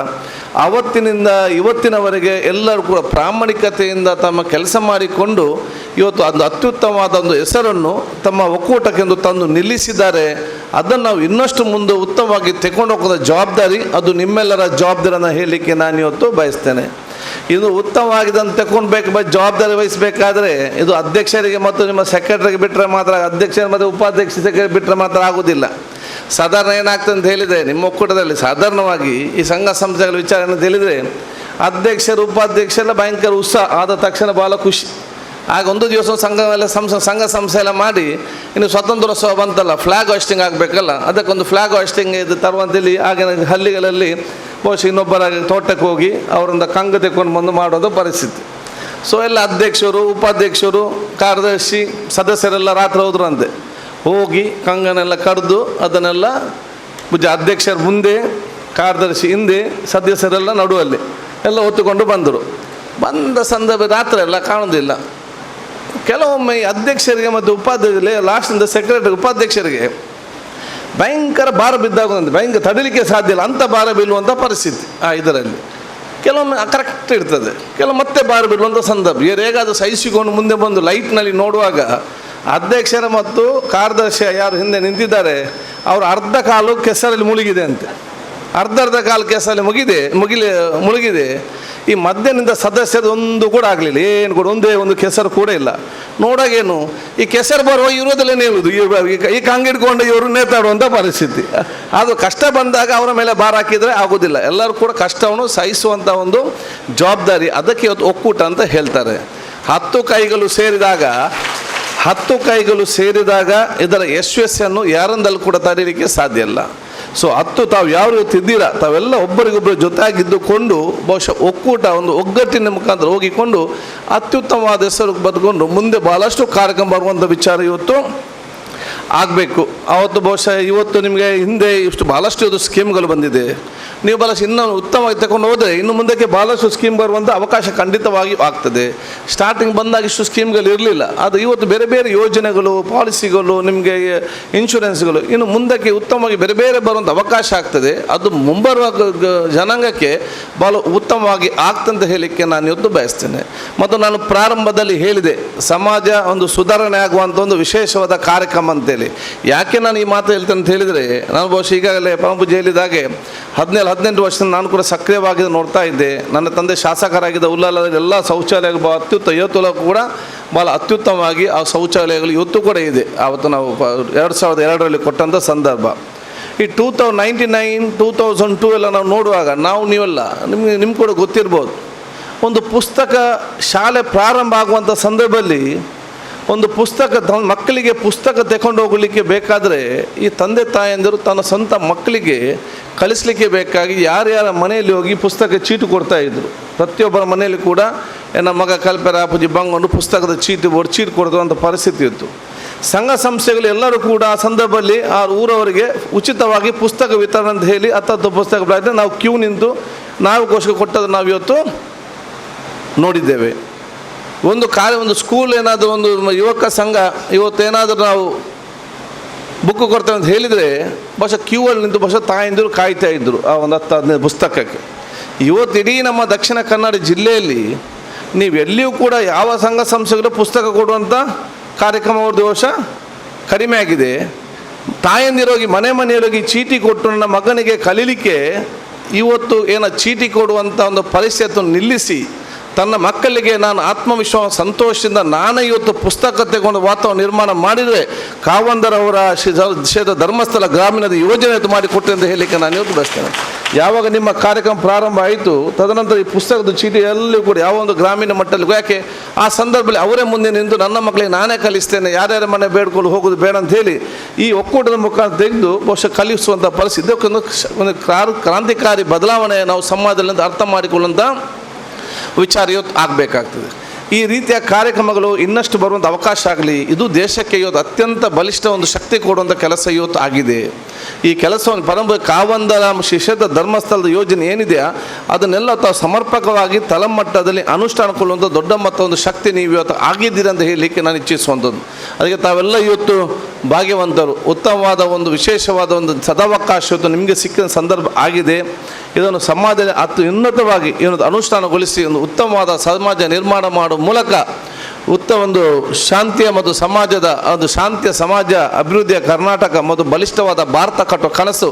ಆವತ್ತಿನಿಂದ ಇವತ್ತಿನವರೆಗೆ ಎಲ್ಲರೂ ಕೂಡ ಪ್ರಾಮಾಣಿಕತೆಯಿಂದ ತಮ್ಮ ಕೆಲಸ ಮಾಡಿಕೊಂಡು ಇವತ್ತು ಒಂದು ಅತ್ಯುತ್ತಮವಾದ ಒಂದು ಹೆಸರನ್ನು ತಮ್ಮ ಒಕ್ಕೂಟಕ್ಕೆಂದು ತಂದು ನಿಲ್ಲಿಸಿದ್ದಾರೆ. ಅದನ್ನು ನಾವು ಇನ್ನಷ್ಟು ಮುಂದೆ ಉತ್ತಮವಾಗಿ ತೆಗೊಂಡು ಹೋಗೋದ ಜವಾಬ್ದಾರಿ ಅದು ನಿಮ್ಮೆಲ್ಲರ ಜವಾಬ್ದಾರಿಯನ್ನು ಹೇಳಲಿಕ್ಕೆ ನಾನು ಇವತ್ತು ಬಯಸ್ತೇನೆ. ಇದು ಉತ್ತಮವಾಗಿದ್ದನ್ನು ತಗೊಂಡ್ಬೇಕು ಜವಾಬ್ದಾರಿ ವಹಿಸಬೇಕಾದ್ರೆ ಇದು ಅಧ್ಯಕ್ಷರಿಗೆ ಮತ್ತು ನಿಮ್ಮ ಸೆಕ್ರೆಟರಿಗೆ ಬಿಟ್ಟರೆ ಮಾತ್ರ, ಅಧ್ಯಕ್ಷರು ಮತ್ತು ಉಪಾಧ್ಯಕ್ಷ ಸೆಕ್ರೆಟರಿ ಬಿಟ್ಟರೆ ಮಾತ್ರ ಆಗೋದಿಲ್ಲ. ಸಾಧಾರಣ ಏನಾಗ್ತದೆ ಅಂತ ಹೇಳಿದರೆ ನಿಮ್ಮ ಒಕ್ಕೂಟದಲ್ಲಿ ಸಾಧಾರಣವಾಗಿ ಈ ಸಂಘ ಸಂಸ್ಥೆಗಳ ವಿಚಾರ ಏನಂತ ಹೇಳಿದರೆ ಅಧ್ಯಕ್ಷರು ಉಪಾಧ್ಯಕ್ಷರೆಲ್ಲ ಭಯಂಕರ ಉತ್ಸಾಹ ಆದ ತಕ್ಷಣ ಭಾಳ ಖುಷಿ. ಆಗ ಒಂದು ದಿವಸ ಸಂಘ ಎಲ್ಲ ಸಂಘ ಸಂಸ್ಥೆ ಎಲ್ಲ ಮಾಡಿ ಇನ್ನು ಸ್ವಾತಂತ್ರ್ಯೋತ್ಸವ ಬಂತಲ್ಲ, ಫ್ಲ್ಯಾಗ್ ಹಾಸ್ಟಿಂಗ್ ಆಗಬೇಕಲ್ಲ, ಅದಕ್ಕೊಂದು ಫ್ಲ್ಯಾಗ್ ಹಾಸ್ಟಿಂಗ್ ಇದು ತರುವಂತೇಳಿ ಆಗಿನ ಹಳ್ಳಿಗಳಲ್ಲಿ ಬಹುಶಃ ಇನ್ನೊಬ್ಬರ ತೋಟಕ್ಕೆ ಹೋಗಿ ಅವರಿಂದ ಕಂಗು ತೆಕ್ಕೊಂಡು ಬಂದು ಮಾಡೋದು ಪರಿಸ್ಥಿತಿ. ಸೊ ಎಲ್ಲ ಅಧ್ಯಕ್ಷರು ಉಪಾಧ್ಯಕ್ಷರು ಕಾರ್ಯದರ್ಶಿ ಸದಸ್ಯರೆಲ್ಲ ರಾತ್ರಿ ಹೋದ್ರಂತೆ, ಹೋಗಿ ಕಂಗನೆಲ್ಲ ಕಡಿದು ಅದನ್ನೆಲ್ಲ ಪೂಜೆ ಅಧ್ಯಕ್ಷರ ಮುಂದೆ, ಕಾರ್ಯದರ್ಶಿ ಹಿಂದೆ, ಸದಸ್ಯರೆಲ್ಲ ನಡುವಲ್ಲಿ ಎಲ್ಲ ಹೊತ್ತುಕೊಂಡು ಬಂದರು. ಬಂದ ಸಂದರ್ಭ ರಾತ್ರಿ ಎಲ್ಲ ಕಾಣೋದಿಲ್ಲ. ಕೆಲವೊಮ್ಮೆ ಅಧ್ಯಕ್ಷರಿಗೆ ಮತ್ತು ಉಪಾಧ್ಯಕ್ಷರಿಗೆ ಲಾಸ್ಟಿಂದ ಸೆಕ್ರೆಟರಿ ಉಪಾಧ್ಯಕ್ಷರಿಗೆ ಭಯಂಕರ ಭಾರ ಬಿದ್ದಾಗುವಂತೆ, ಭಯಂಕರ ತಡಿಲಿಕ್ಕೆ ಸಾಧ್ಯ ಇಲ್ಲ ಅಂಥ ಭಾರ ಬೀಳುವಂಥ ಪರಿಸ್ಥಿತಿ ಆ ಇದರಲ್ಲಿ. ಕೆಲವೊಮ್ಮೆ ಕರೆಕ್ಟ್ ಇರ್ತದೆ, ಕೆಲವು ಮತ್ತೆ ಭಾರ ಬೀಳುವಂಥ ಸಂದರ್ಭ. ಇವರು ಹೇಗಾದರೂ ಸಹಿಸಿಕೊಂಡು ಮುಂದೆ ಬಂದು ಲೈಟ್ನಲ್ಲಿ ನೋಡುವಾಗ ಅಧ್ಯಕ್ಷರ ಮತ್ತು ಕಾರ್ಯದರ್ಶಿ ಯಾರು ಹಿಂದೆ ನಿಂತಿದ್ದಾರೆ ಅವರು ಅರ್ಧ ಕಾಲು ಕೆಸರಲ್ಲಿ ಮುಳುಗಿದೆ ಅಂತೆ, ಅರ್ಧ ಅರ್ಧ ಕಾಲು ಕೆಸರಲ್ಲಿ ಮುಳುಗಿದೆ. ಈ ಮಧ್ಯನಿಂದ ಸದಸ್ಯರು ಒಂದು ಕೂಡ ಆಗಲಿಲ್ಲ, ಏನು ಕೂಡ ಒಂದೇ ಒಂದು ಕೆಸರು ಕೂಡ ಇಲ್ಲ. ನೋಡಾಗೇನು ಈ ಕೆಸರು ಬರುವ ಇರೋದಲ್ಲೇ ನೇಳುವುದು, ಈ ಕಂಗಿಡ್ಕೊಂಡು ಇವರು ನೇತಾಡುವಂಥ ಪರಿಸ್ಥಿತಿ. ಅದು ಕಷ್ಟ ಬಂದಾಗ ಅವರ ಮೇಲೆ ಭಾರ ಹಾಕಿದರೆ ಆಗೋದಿಲ್ಲ. ಎಲ್ಲರೂ ಕೂಡ ಕಷ್ಟವನ್ನು ಸಹಿಸುವಂಥ ಒಂದು ಜವಾಬ್ದಾರಿ, ಅದಕ್ಕೆ ಇವತ್ತು ಒಕ್ಕೂಟ ಅಂತ ಹೇಳ್ತಾರೆ. 10 ಕೈಗಳು ಸೇರಿದಾಗ, 10 ಕೈಗಳು ಸೇರಿದಾಗ ಇದರ ಯಶಸ್ಸನ್ನು ಯಾರಿಂದಲೂ ಕೂಡ ತರೀಲಿಕ್ಕೆ ಸಾಧ್ಯ ಇಲ್ಲ. ಸೊ 10 ತಾವು ಯಾವ ರೀತಿ ಇದ್ದೀರಾ ತಾವೆಲ್ಲ ಒಬ್ಬರಿಗೊಬ್ಬರು ಜೊತೆಯಾಗಿದ್ದುಕೊಂಡು ಬಹುಶಃ ಒಕ್ಕೂಟ ಒಂದು ಒಗ್ಗಟ್ಟಿನ ಮುಖಾಂತರ ಹೋಗಿಕೊಂಡು ಅತ್ಯುತ್ತಮವಾದ ಹೆಸರು ಬದುಕೊಂಡು ಮುಂದೆ ಭಾಳಷ್ಟು ಕಾರ್ಯಕ್ರಮ ಬರುವಂಥ ವಿಚಾರ ಇವತ್ತು ಆಗಬೇಕು. ಆವತ್ತು ಬಹುಶಃ ಇವತ್ತು ನಿಮಗೆ ಹಿಂದೆ ಇಷ್ಟು ಭಾಳಷ್ಟು ಇದು ಸ್ಕೀಮ್ಗಳು ಬಂದಿದೆ, ನೀವು ಭಾಳಷ್ಟು ಇನ್ನೂ ಉತ್ತಮವಾಗಿ ತಗೊಂಡು ಹೋದರೆ ಇನ್ನು ಮುಂದಕ್ಕೆ ಭಾಳಷ್ಟು ಸ್ಕೀಮ್ ಬರುವಂಥ ಅವಕಾಶ ಖಂಡಿತವಾಗಿಯೂ ಆಗ್ತದೆ. ಸ್ಟಾರ್ಟಿಂಗ್ ಬಂದಾಗ ಇಷ್ಟು ಸ್ಕೀಮ್ಗಳು ಇರಲಿಲ್ಲ, ಆದರೆ ಇವತ್ತು ಬೇರೆ ಬೇರೆ ಯೋಜನೆಗಳು, ಪಾಲಿಸಿಗಳು, ನಿಮಗೆ ಇನ್ಶೂರೆನ್ಸ್ಗಳು ಇನ್ನು ಮುಂದಕ್ಕೆ ಉತ್ತಮವಾಗಿ ಬೇರೆ ಬೇರೆ ಬರುವಂಥ ಅವಕಾಶ ಆಗ್ತದೆ. ಅದು ಮುಂಬರುವ ಜನಾಂಗಕ್ಕೆ ಭಾಳ ಉತ್ತಮವಾಗಿ ಆಗ್ತಂತ ಹೇಳಲಿಕ್ಕೆ ನಾನು ಇವತ್ತು ಬಯಸ್ತೇನೆ. ಮತ್ತು ನಾನು ಪ್ರಾರಂಭದಲ್ಲಿ ಹೇಳಿದೆ, ಸಮಾಜ ಒಂದು ಸುಧಾರಣೆ ಆಗುವಂಥ ಒಂದು ವಿಶೇಷವಾದ ಕಾರ್ಯಕ್ರಮ ಅಂತೇಳಿ. ಯಾಕೆ ನಾನು ಈ ಮಾತು ಹೇಳ್ತೇನೆ ಅಂತ ಹೇಳಿದರೆ, ನಾನು ಬಹುಶಃ ಈಗಾಗಲೇ ಪರಮಪೂಜ್ಯ ಹೇಳಿದಾಗೆ 17-18 ವರ್ಷದಿಂದ ನಾನು ಕೂಡ ಸಕ್ರಿಯವಾಗಿ ನೋಡ್ತಾ ಇದ್ದೆ. ನನ್ನ ತಂದೆ ಶಾಸಕರಾಗಿದ್ದ ಉಲ್ಲಾಲದಲ್ಲಿ ಎಲ್ಲ ಶೌಚಾಲಯಗಳು ಅತ್ಯುತ್ತಮ, ಇವತ್ತು ಕೂಡ ಭಾಳ ಅತ್ಯುತ್ತಮವಾಗಿ ಆ ಶೌಚಾಲಯಗಳು ಇವತ್ತು ಕೂಡ ಇದೆ. ಆವತ್ತು ನಾವು 2002ರಲ್ಲಿ ಕೊಟ್ಟಂಥ ಸಂದರ್ಭ. ಈ 2099, 2002 ಎಲ್ಲ ನಾವು ನೋಡುವಾಗ ನಾವು ನೀವೆಲ್ಲ ನಿಮಗೆ ನಿಮ್ಮ ಕೂಡ ಗೊತ್ತಿರ್ಬೋದು, ಒಂದು ಪುಸ್ತಕ ಶಾಲೆ ಪ್ರಾರಂಭ ಆಗುವಂಥ ಸಂದರ್ಭದಲ್ಲಿ ಒಂದು ಪುಸ್ತಕ ಮಕ್ಕಳಿಗೆ ಪುಸ್ತಕ ತಗೊಂಡು ಹೋಗಲಿಕ್ಕೆ ಬೇಕಾದರೆ ಈ ತಂದೆ ತಾಯಂದಿರು ತನ್ನ ಸ್ವಂತ ಮಕ್ಕಳಿಗೆ ಕಳಿಸಲಿಕ್ಕೆ ಬೇಕಾಗಿ ಯಾರ್ಯಾರ ಮನೆಯಲ್ಲಿ ಹೋಗಿ ಪುಸ್ತಕ ಚೀಟು ಕೊಡ್ತಾಯಿದ್ರು. ಪ್ರತಿಯೊಬ್ಬರ ಮನೆಯಲ್ಲಿ ಕೂಡ ನಮ್ಮ ಮಗ ಕಲ್ಪೆರ ಪೂಜೆ ಬಂಗೊಂಡು ಪುಸ್ತಕದ ಚೀಟು ಬೋರ್ಡ್ ಚೀಟು ಕೊಡೋದು ಅಂತ ಪರಿಸ್ಥಿತಿ ಇತ್ತು. ಸಂಘ ಸಂಸ್ಥೆಗಳು ಎಲ್ಲರೂ ಕೂಡ ಆ ಸಂದರ್ಭದಲ್ಲಿ ಆ ಊರವರಿಗೆ ಉಚಿತವಾಗಿ ಪುಸ್ತಕ ವಿತರಣೆ ಅಂತ ಹೇಳಿ 10 ಪುಸ್ತಕ ನಾವು ಕ್ಯೂ ನಿಂತು ನಾವು ಘೋಷಣೆ ಕೊಟ್ಟದ್ದು ನಾವು ಇವತ್ತು ನೋಡಿದ್ದೇವೆ. ಒಂದು ಕಾರ್ಯ, ಒಂದು ಸ್ಕೂಲ್ ಏನಾದರೂ ಒಂದು ಯುವಕ ಸಂಘ ಇವತ್ತೇನಾದರೂ ನಾವು ಬುಕ್ಕು ಕೊಡ್ತೇವೆ ಅಂತ ಹೇಳಿದರೆ ಬಹುಶಃ ಕ್ಯೂ ಅಲ್ಲಿ ನಿಂತು ಬಹುಶಃ ತಾಯಂದಿರು ಕಾಯ್ತಾ ಇದ್ದರು ಆ ಒಂದು 10-15 ಪುಸ್ತಕಕ್ಕೆ. ಇವತ್ತು ಇಡೀ ನಮ್ಮ ದಕ್ಷಿಣ ಕನ್ನಡ ಜಿಲ್ಲೆಯಲ್ಲಿ ನೀವು ಎಲ್ಲಿಯೂ ಕೂಡ ಯಾವ ಸಂಘ ಸಂಸ್ಥೆಗಳು ಪುಸ್ತಕ ಕೊಡುವಂಥ ಕಾರ್ಯಕ್ರಮ ಅವ್ರದ್ದು ಬಹುಶಃ ಕಡಿಮೆ ಆಗಿದೆ. ತಾಯಂದಿರೋಗಿ ಮನೆ ಮನೆಯೊಳಗೆ ಚೀಟಿ ಕೊಟ್ಟು ನನ್ನ ಮಗನಿಗೆ ಕಲೀಲಿಕ್ಕೆ ಇವತ್ತು ಏನೋ ಚೀಟಿ ಕೊಡುವಂಥ ಒಂದು ಪರಿಸ್ಥಿತಿಯನ್ನು ನಿಲ್ಲಿಸಿ ತನ್ನ ಮಕ್ಕಳಿಗೆ ನಾನು ಆತ್ಮವಿಶ್ವಾಸ ಸಂತೋಷದಿಂದ ನಾನೇ ಇವತ್ತು ಪುಸ್ತಕ ತೆಗೊಂಡು ವಾತಾವರಣ ನಿರ್ಮಾಣ ಮಾಡಿದರೆ ಕಾವಂದರವರ ಕ್ಷೇತ್ರ ಧರ್ಮಸ್ಥಳ ಗ್ರಾಮೀಣದ ಯೋಜನೆ ಮಾಡಿಕೊಟ್ಟೆ ಅಂತ ಹೇಳಲಿಕ್ಕೆ ನಾನು ಇವತ್ತು ಬಯಸ್ತೇನೆ. ಯಾವಾಗ ನಿಮ್ಮ ಕಾರ್ಯಕ್ರಮ ಪ್ರಾರಂಭ ಆಯಿತು ತದನಂತರ ಈ ಪುಸ್ತಕದ ಚೀಟಿ ಎಲ್ಲಿ ಕೂಡ ಯಾವ ಒಂದು ಗ್ರಾಮೀಣ ಮಟ್ಟದಲ್ಲಿ, ಯಾಕೆ ಆ ಸಂದರ್ಭದಲ್ಲಿ ಅವರೇ ಮುಂದೆ ನಿಂತು ನನ್ನ ಮಕ್ಕಳಿಗೆ ನಾನೇ ಕಲಿಸ್ತೇನೆ, ಯಾರ್ಯಾರ ಮನೆ ಬೇಡ್ಕೊಂಡು ಹೋಗೋದು ಬೇಡ ಅಂತ ಹೇಳಿ ಈ ಒಕ್ಕೂಟದ ಮುಖಾಂತರ ತೆಗೆದು ಬಹುಶಃ ಕಲಿಸುವಂಥ ಪರಿಸ್ಥಿತಿ ಇದಕ್ಕೊಂದು ಒಂದು ಕ್ರಾಂತಿಕಾರಿ ಬದಲಾವಣೆ ನಾವು ಸಮಾಜದಲ್ಲಿ ಅರ್ಥ ಮಾಡಿಕೊಳ್ಳುವಂಥ ವಿಚಾರ ಇವತ್ತು ಆಗಬೇಕಾಗ್ತದೆ. ಈ ರೀತಿಯ ಕಾರ್ಯಕ್ರಮಗಳು ಇನ್ನಷ್ಟು ಬರುವಂಥ ಅವಕಾಶ ಆಗಲಿ. ಇದು ದೇಶಕ್ಕೆ ಇವತ್ತು ಅತ್ಯಂತ ಬಲಿಷ್ಠ ಒಂದು ಶಕ್ತಿ ಕೊಡುವಂಥ ಕೆಲಸ ಇವತ್ತು ಆಗಿದೆ. ಈ ಕೆಲಸವನ್ನು ಪರಂಪರೆ ಕಾವಂದರ ಶಿಷ್ಯದ ಧರ್ಮಸ್ಥಳದ ಯೋಜನೆ ಏನಿದೆಯಾ ಅದನ್ನೆಲ್ಲ ತಾವು ಸಮರ್ಪಕವಾಗಿ ತಳಮಟ್ಟದಲ್ಲಿ ಅನುಷ್ಠಾನಗೊಳ್ಳುವಂಥ ದೊಡ್ಡ ಮಟ್ಟದ ಒಂದು ಶಕ್ತಿ ನೀವು ಇವತ್ತು ಆಗಿದ್ದೀರಿ ಅಂತ ಹೇಳಲಿಕ್ಕೆ ನಾನು ಇಚ್ಛಿಸುವಂಥದ್ದು. ಅದಕ್ಕೆ ತಾವೆಲ್ಲ ಇವತ್ತು ಭಾಗ್ಯವಂತರು. ಉತ್ತಮವಾದ ಒಂದು ವಿಶೇಷವಾದ ಒಂದು ಸದಾವಕಾಶ ಇವತ್ತು ನಿಮಗೆ ಸಿಕ್ಕಿದ ಸಂದರ್ಭ ಆಗಿದೆ. ಇದನ್ನು ಸಮಾಜದಲ್ಲಿ ಅತಿ ಉನ್ನತವಾಗಿ ಇದನ್ನು ಅನುಷ್ಠಾನಗೊಳಿಸಿ ಒಂದು ಉತ್ತಮವಾದ ಸಮಾಜ ನಿರ್ಮಾಣ ಮಾಡುವ ಮೂಲಕ ಉತ್ತಮ ಒಂದು ಶಾಂತಿಯ ಮತ್ತು ಸಮಾಜದ ಒಂದು ಶಾಂತಿಯ ಸಮಾಜ ಅಭಿವೃದ್ಧಿಯ ಕರ್ನಾಟಕ ಮತ್ತು ಬಲಿಷ್ಠವಾದ ಭಾರತ ಕಟ್ಟುವ ಕನಸು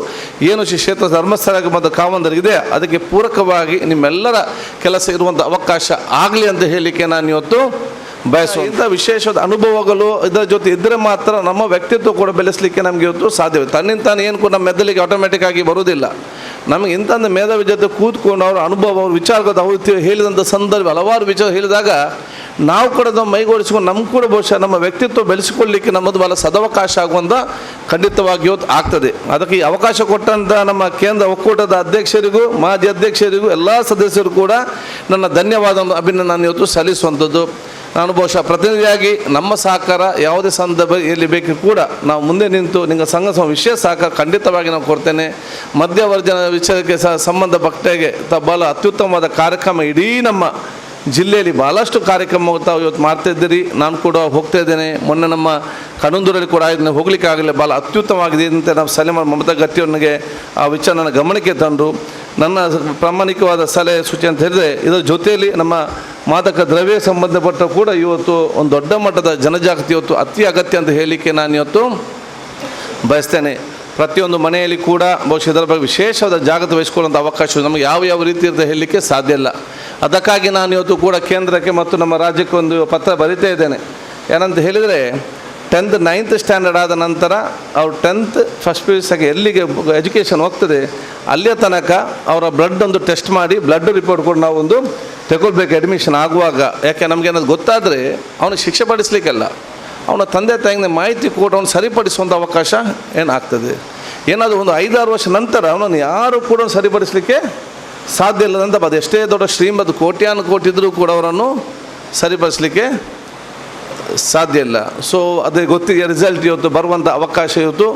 ಏನು ಶ್ರೀ ಕ್ಷೇತ್ರ ಧರ್ಮಸ್ಥಳ ಮತ್ತು ಕಾವಂದರಿಗಿದೆ ಅದಕ್ಕೆ ಪೂರಕವಾಗಿ ನಿಮ್ಮೆಲ್ಲರ ಕೆಲಸ ಇರುವಂಥ ಅವಕಾಶ ಆಗಲಿ ಅಂತ ಹೇಳಲಿಕ್ಕೆ ನಾನು ಇವತ್ತು ಬಯಸುವ. ಇಂಥ ವಿಶೇಷವಾದ ಅನುಭವಗಳು ಇದರ ಜೊತೆ ಇದ್ದರೆ ಮಾತ್ರ ನಮ್ಮ ವ್ಯಕ್ತಿತ್ವ ಕೂಡ ಬೆಳೆಸಲಿಕ್ಕೆ ನಮಗೆ ಇವತ್ತು ಸಾಧ್ಯವಿದೆ. ತನ್ನಿಂದ ತಾನು ಏನು ಕೂಡ ನಮ್ಮ ಮೆದುಳಿಗೆ ಆಟೋಮೆಟಿಕ್ ಆಗಿ ಬರುವುದಿಲ್ಲ. ನಮಗೆ ಇಂಥ ಮೇಧಾವಿ ಜೊತೆ ಕೂತ್ಕೊಂಡು ಅವರ ಅನುಭವ, ಅವ್ರ ವಿಚಾರಗಳು ಅವರು ಹೇಳಿದಂಥ ಸಂದರ್ಭ ಹಲವಾರು ವಿಚಾರ ಹೇಳಿದಾಗ ನಾವು ಕೂಡ ನಮ್ಮ ಮೈಗೂಡಿಸ್ಕೊಂಡು ನಮ್ಮ ಕೂಡ ಬಹುಶಃ ನಮ್ಮ ವ್ಯಕ್ತಿತ್ವ ಬೆಳೆಸಿಕೊಳ್ಳಲಿಕ್ಕೆ ನಮ್ಮದು ಬಹಳ ಸದವಕಾಶ ಆಗುವಂಥ ಖಂಡಿತವಾಗಿ ಇವತ್ತು ಆಗ್ತದೆ. ಅದಕ್ಕೆ ಈ ಅವಕಾಶ ಕೊಟ್ಟಂಥ ನಮ್ಮ ಕೇಂದ್ರ ಒಕ್ಕೂಟದ ಅಧ್ಯಕ್ಷರಿಗೂ ಮಾಜಿ ಅಧ್ಯಕ್ಷರಿಗೂ ಎಲ್ಲ ಸದಸ್ಯರು ಕೂಡ ನನ್ನ ಧನ್ಯವಾದ ಅಭಿನಂದನೆ ನಾನು ಇವತ್ತು ಸಲ್ಲಿಸುವಂಥದ್ದು. ನಾನು ಬಹುಶಃ ಪ್ರತಿನಿಧಿಯಾಗಿ ನಮ್ಮ ಸಹಕಾರ ಯಾವುದೇ ಸಂದರ್ಭ ಎಲ್ಲಿ ಬೇಕು ಕೂಡ ನಾವು ಮುಂದೆ ನಿಂತು ನಿಮ್ಮ ಸಂಘ ವಿಶೇಷ ಸಹಕಾರ ಖಂಡಿತವಾಗಿ ನಾವು ಕೊಡ್ತೇನೆ. ಮಧ್ಯವರ್ಜನ ವಿಚಾರಕ್ಕೆ ಸಹ ಸಂಬಂಧಪಟ್ಟಾಗೆ ಬಹಳ ಅತ್ಯುತ್ತಮವಾದ ಕಾರ್ಯಕ್ರಮ ಇಡೀ ನಮ್ಮ ಜಿಲ್ಲೆಯಲ್ಲಿ ಭಾಳಷ್ಟು ಕಾರ್ಯಕ್ರಮ ತಾವು ಇವತ್ತು ಮಾಡ್ತಾಯಿದ್ದೀರಿ. ನಾನು ಕೂಡ ಹೋಗ್ತಾ ಇದ್ದೇನೆ. ಮೊನ್ನೆ ನಮ್ಮ ಕಣಂದೂರಲ್ಲಿ ಕೂಡ ಇದನ್ನು ಹೋಗಲಿಕ್ಕೆ ಆಗಲಿಲ್ಲ, ಭಾಳ ಅತ್ಯುತ್ತಮವಾಗಿದೆ ಅಂತ ನಾವು ಸಲಹೆ ಮಾಡಿ ಮಮತಾ ಗಟ್ಟಿಯವನಿಗೆ ಆ ವಿಚಾರ ನನ್ನ ಗಮನಕ್ಕೆ ತಂದರು. ನನ್ನ ಪ್ರಾಮಾಣಿಕವಾದ ಸಲಹೆ ಸೂಚನೆ ಅಂತ ಹೇಳಿದರೆ ಇದರ ಜೊತೆಯಲ್ಲಿ ನಮ್ಮ ಮಾದಕ ದ್ರವ್ಯ ಸಂಬಂಧಪಟ್ಟ ಕೂಡ ಇವತ್ತು ಒಂದು ದೊಡ್ಡ ಮಟ್ಟದ ಜನಜಾಗೃತಿ ಇವತ್ತು ಅತಿ ಅಗತ್ಯ ಅಂತ ಹೇಳಲಿಕ್ಕೆ ನಾನು ಇವತ್ತು ಬಯಸ್ತೇನೆ. ಪ್ರತಿಯೊಂದು ಮನೆಯಲ್ಲಿ ಕೂಡ ಬಹುಶಃ ಇದರ ಬಗ್ಗೆ ವಿಶೇಷವಾದ ಜಾಗೃತಿ ವಹಿಸಿಕೊಳ್ಳುವಂಥ ಅವಕಾಶ ನಮಗೆ ಯಾವ ಯಾವ ರೀತಿ ಇರ್ತದೆ ಹೇಳಲಿಕ್ಕೆ ಸಾಧ್ಯ ಇಲ್ಲ. ಅದಕ್ಕಾಗಿ ನಾನು ಇವತ್ತು ಕೂಡ ಕೇಂದ್ರಕ್ಕೆ ಮತ್ತು ನಮ್ಮ ರಾಜ್ಯಕ್ಕೆ ಒಂದು ಪತ್ರ ಬರಿತಾ ಇದ್ದೇನೆ. ಏನಂತ ಹೇಳಿದರೆ 10th 9th standard ಆದ ನಂತರ ಅವ್ರು 10th first PUC ಎಲ್ಲಿಗೆ ಎಜುಕೇಷನ್ ಹೋಗ್ತದೆ ಅಲ್ಲಿಯ ತನಕ ಅವರ ಬ್ಲಡ್ ಒಂದು ಟೆಸ್ಟ್ ಮಾಡಿ ಬ್ಲಡ್ ರಿಪೋರ್ಟ್ ಕೂಡ ನಾವು ಒಂದು ತಗೊಳ್ಬೇಕು ಅಡ್ಮಿಷನ್ ಆಗುವಾಗ. ಯಾಕೆ ನಮಗೇನಾದ್ರು ಗೊತ್ತಾದರೆ ಅವನಿಗೆ ಶಿಕ್ಷೆ ಪಡಿಸಲಿಕ್ಕೆಲ್ಲ, ಅವನ ತಂದೆ ತಾಯಿಗೆ ಮಾಹಿತಿ ಕೊಟ್ಟು ಅವನು ಸರಿಪಡಿಸುವಂಥ ಅವಕಾಶ ಏನಾಗ್ತದೆ. ಏನಾದರೂ ಒಂದು 5-6 ವರ್ಷ ನಂತರ ಅವನನ್ನು ಯಾರೂ ಕೂಡ ಸರಿಪಡಿಸಲಿಕ್ಕೆ ಸಾಧ್ಯ ಇಲ್ಲದಂತ ಅದು ಎಷ್ಟೇ ದೊಡ್ಡ ಶ್ರೀಮದ್ ಕೋಟ್ಯಾನು ಕೋಟಿದ್ರೂ ಕೂಡ ಅವರನ್ನು ಸರಿಪಡಿಸಲಿಕ್ಕೆ ಸಾಧ್ಯ ಇಲ್ಲ. ಸೊ ಅದೇ ಗೊತ್ತಿದೆ ರಿಸಲ್ಟ್ ಇವತ್ತು ಬರುವಂಥ ಅವಕಾಶ ಇವತ್ತು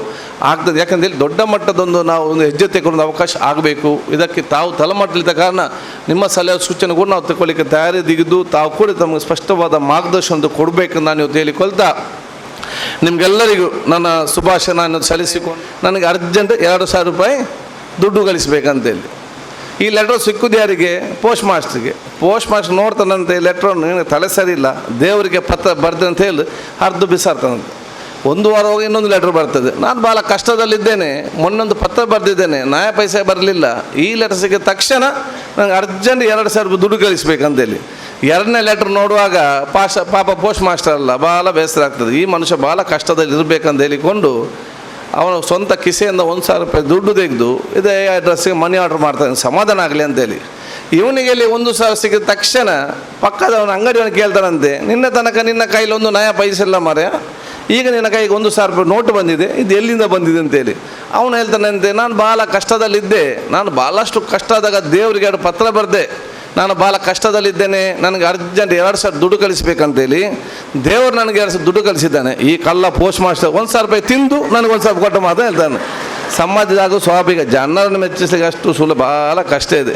ಆಗ್ತದೆ. ಯಾಕಂದರೆ ಇಲ್ಲಿ ದೊಡ್ಡ ಮಟ್ಟದೊಂದು ನಾವು ಒಂದು ಹೆಜ್ಜೆ ತೆಗೆದುಕೊಳ್ಳೋ ಅವಕಾಶ ಆಗಬೇಕು. ಇದಕ್ಕೆ ತಾವು ತಲೆಮಟ್ಟಲಿದ್ದ ಕಾರಣ ನಿಮ್ಮ ಸಲಹೆ ಸೂಚನೆ ಕೂಡ ನಾವು ತಗೊಳ್ಳಿಕ್ಕೆ ತಯಾರಿದ್ದು ತಾವು ಕೂಡ ತಮಗೆ ಸ್ಪಷ್ಟವಾದ ಮಾರ್ಗದರ್ಶನ ಕೊಡಬೇಕು ನಾನು ಇವತ್ತು ಹೇಳಿಕೊಳ್ತಾ ನಿಮಗೆಲ್ಲರಿಗೂ ನನ್ನ ಶುಭಾಶಯ ನಾನು ಸಲ್ಲಿಸಿಕೊಂಡು ನನಗೆ ಅರ್ಜೆಂಟ್ 2,000 ರೂಪಾಯಿ ದುಡ್ಡು ಗಳಿಸಬೇಕಂತೇಳಿ ಈ ಲೆಟ್ರ್ ಸಿಕ್ಕುದು ಯಾರಿಗೆ? ಪೋಸ್ಟ್ ಮಾಸ್ಟ್ರಿಗೆ. ಪೋಸ್ಟ್ ಮಾಸ್ಟರ್ ನೋಡ್ತಾನಂತೆ ಈ ಲೆಟ್ರನ್ನು, ನಿನಗೆ ತಲೆ ಸರಿ ಇಲ್ಲ, ದೇವರಿಗೆ ಪತ್ರ ಬರ್ದಂತ ಹೇಳಿ ಹರಿದು ಬಿಸಾಡ್ತಾನಂತೆ. ಒಂದು ವಾರ ಹೋಗಿ ಇನ್ನೊಂದು ಲೆಟ್ರ್ ಬರ್ತದೆ, ನಾನು ಭಾಳ ಕಷ್ಟದಲ್ಲಿದ್ದೇನೆ, ಮೊನ್ನೊಂದು ಪತ್ರ ಬರೆದಿದ್ದೇನೆ, ನಾಯ ಪೈಸೆ ಬರಲಿಲ್ಲ, ಈ ಲೆಟರ್ ಸಿಕ್ಕಿದ ತಕ್ಷಣ ನನಗೆ ಅರ್ಜೆಂಟ್ 2,000 ರೂಪಾಯಿ ದುಡ್ಡು ಗಳಿಸ್ಬೇಕಂತೇಳಿ. ಎರಡನೇ ಲೆಟ್ರ್ ನೋಡುವಾಗ ಪಾಪ ಪೋಸ್ಟ್ ಮಾಸ್ಟರ್ ಅಲ್ಲ, ಭಾಳ ಬೇಸರ ಆಗ್ತದೆ, ಈ ಮನುಷ್ಯ ಭಾಳ ಕಷ್ಟದಲ್ಲಿ ಇರಬೇಕಂತ ಹೇಳಿಕೊಂಡು ಅವನ ಸ್ವಂತ ಕಿಸೆಯಿಂದ 1,000 ರೂಪಾಯಿ ದುಡ್ಡು ತೆಗೆದು ಇದೇ ಅಡ್ರೆಸ್ಸಿಗೆ ಮನಿ ಆರ್ಡ್ರ್ ಮಾಡ್ತಾನೆ, ಸಮಾಧಾನ ಆಗಲಿ ಅಂತೇಳಿ. ಇವನಿಗೆ ಇಲ್ಲಿ 1,000 ಸಿಕ್ಕಿದ ತಕ್ಷಣ ಪಕ್ಕದವನ ಅಂಗಡಿಯವನು ಕೇಳ್ತಾನಂತೆ, ನಿನ್ನೆ ತನಕ ನಿನ್ನ ಕೈಲಿ ಒಂದು ನಯ ಪೈಸೆ ಇಲ್ಲ ಮಾರಾಯ, ಈಗ ನಿನ್ನ ಕೈಗೆ 1,000 ರೂಪಾಯಿ ನೋಟು ಬಂದಿದೆ, ಇದು ಎಲ್ಲಿಂದ ಬಂದಿದೆ ಅಂತೇಳಿ. ಅವನು ಹೇಳ್ತಾನಂತೆ, ನಾನು ಭಾಳ ಕಷ್ಟದಲ್ಲಿದ್ದೆ, ನಾನು ಭಾಳಷ್ಟು ಕಷ್ಟ ಆದಾಗ ದೇವರಿಗೆ 2 ಪತ್ರ ಬರೆದೆ, ನಾನು ಭಾಳ ಕಷ್ಟದಲ್ಲಿದ್ದೇನೆ, ನನಗೆ ಅರ್ಜೆಂಟ್ 2000 ದುಡ್ಡು ಕಳಿಸ್ಬೇಕಂತೇಳಿ ದೇವರು ನನಗೆ 2000 ದುಡ್ಡು ಕಳಿಸಿದ್ದಾನೆ. ಈ ಕಳ್ಳ ಪೋಸ್ಟ್ ಮಾಸ್ಟರ್ 1000 ರೂಪಾಯಿ ತಿಂದು ನನಗೆ 1000 ಕೊಟ್ಟ ಮಾತ್ರ ಹೇಳ್ತಾನೆ. ಸಮಾಜದಾಗ ಸ್ವಾಭಾವಿಕ ಜನರನ್ನು ಮೆಚ್ಚಿಸಲಿಕ್ಕೆ ಅಷ್ಟು ಸುಲಭ, ಭಾಳ ಕಷ್ಟ ಇದೆ.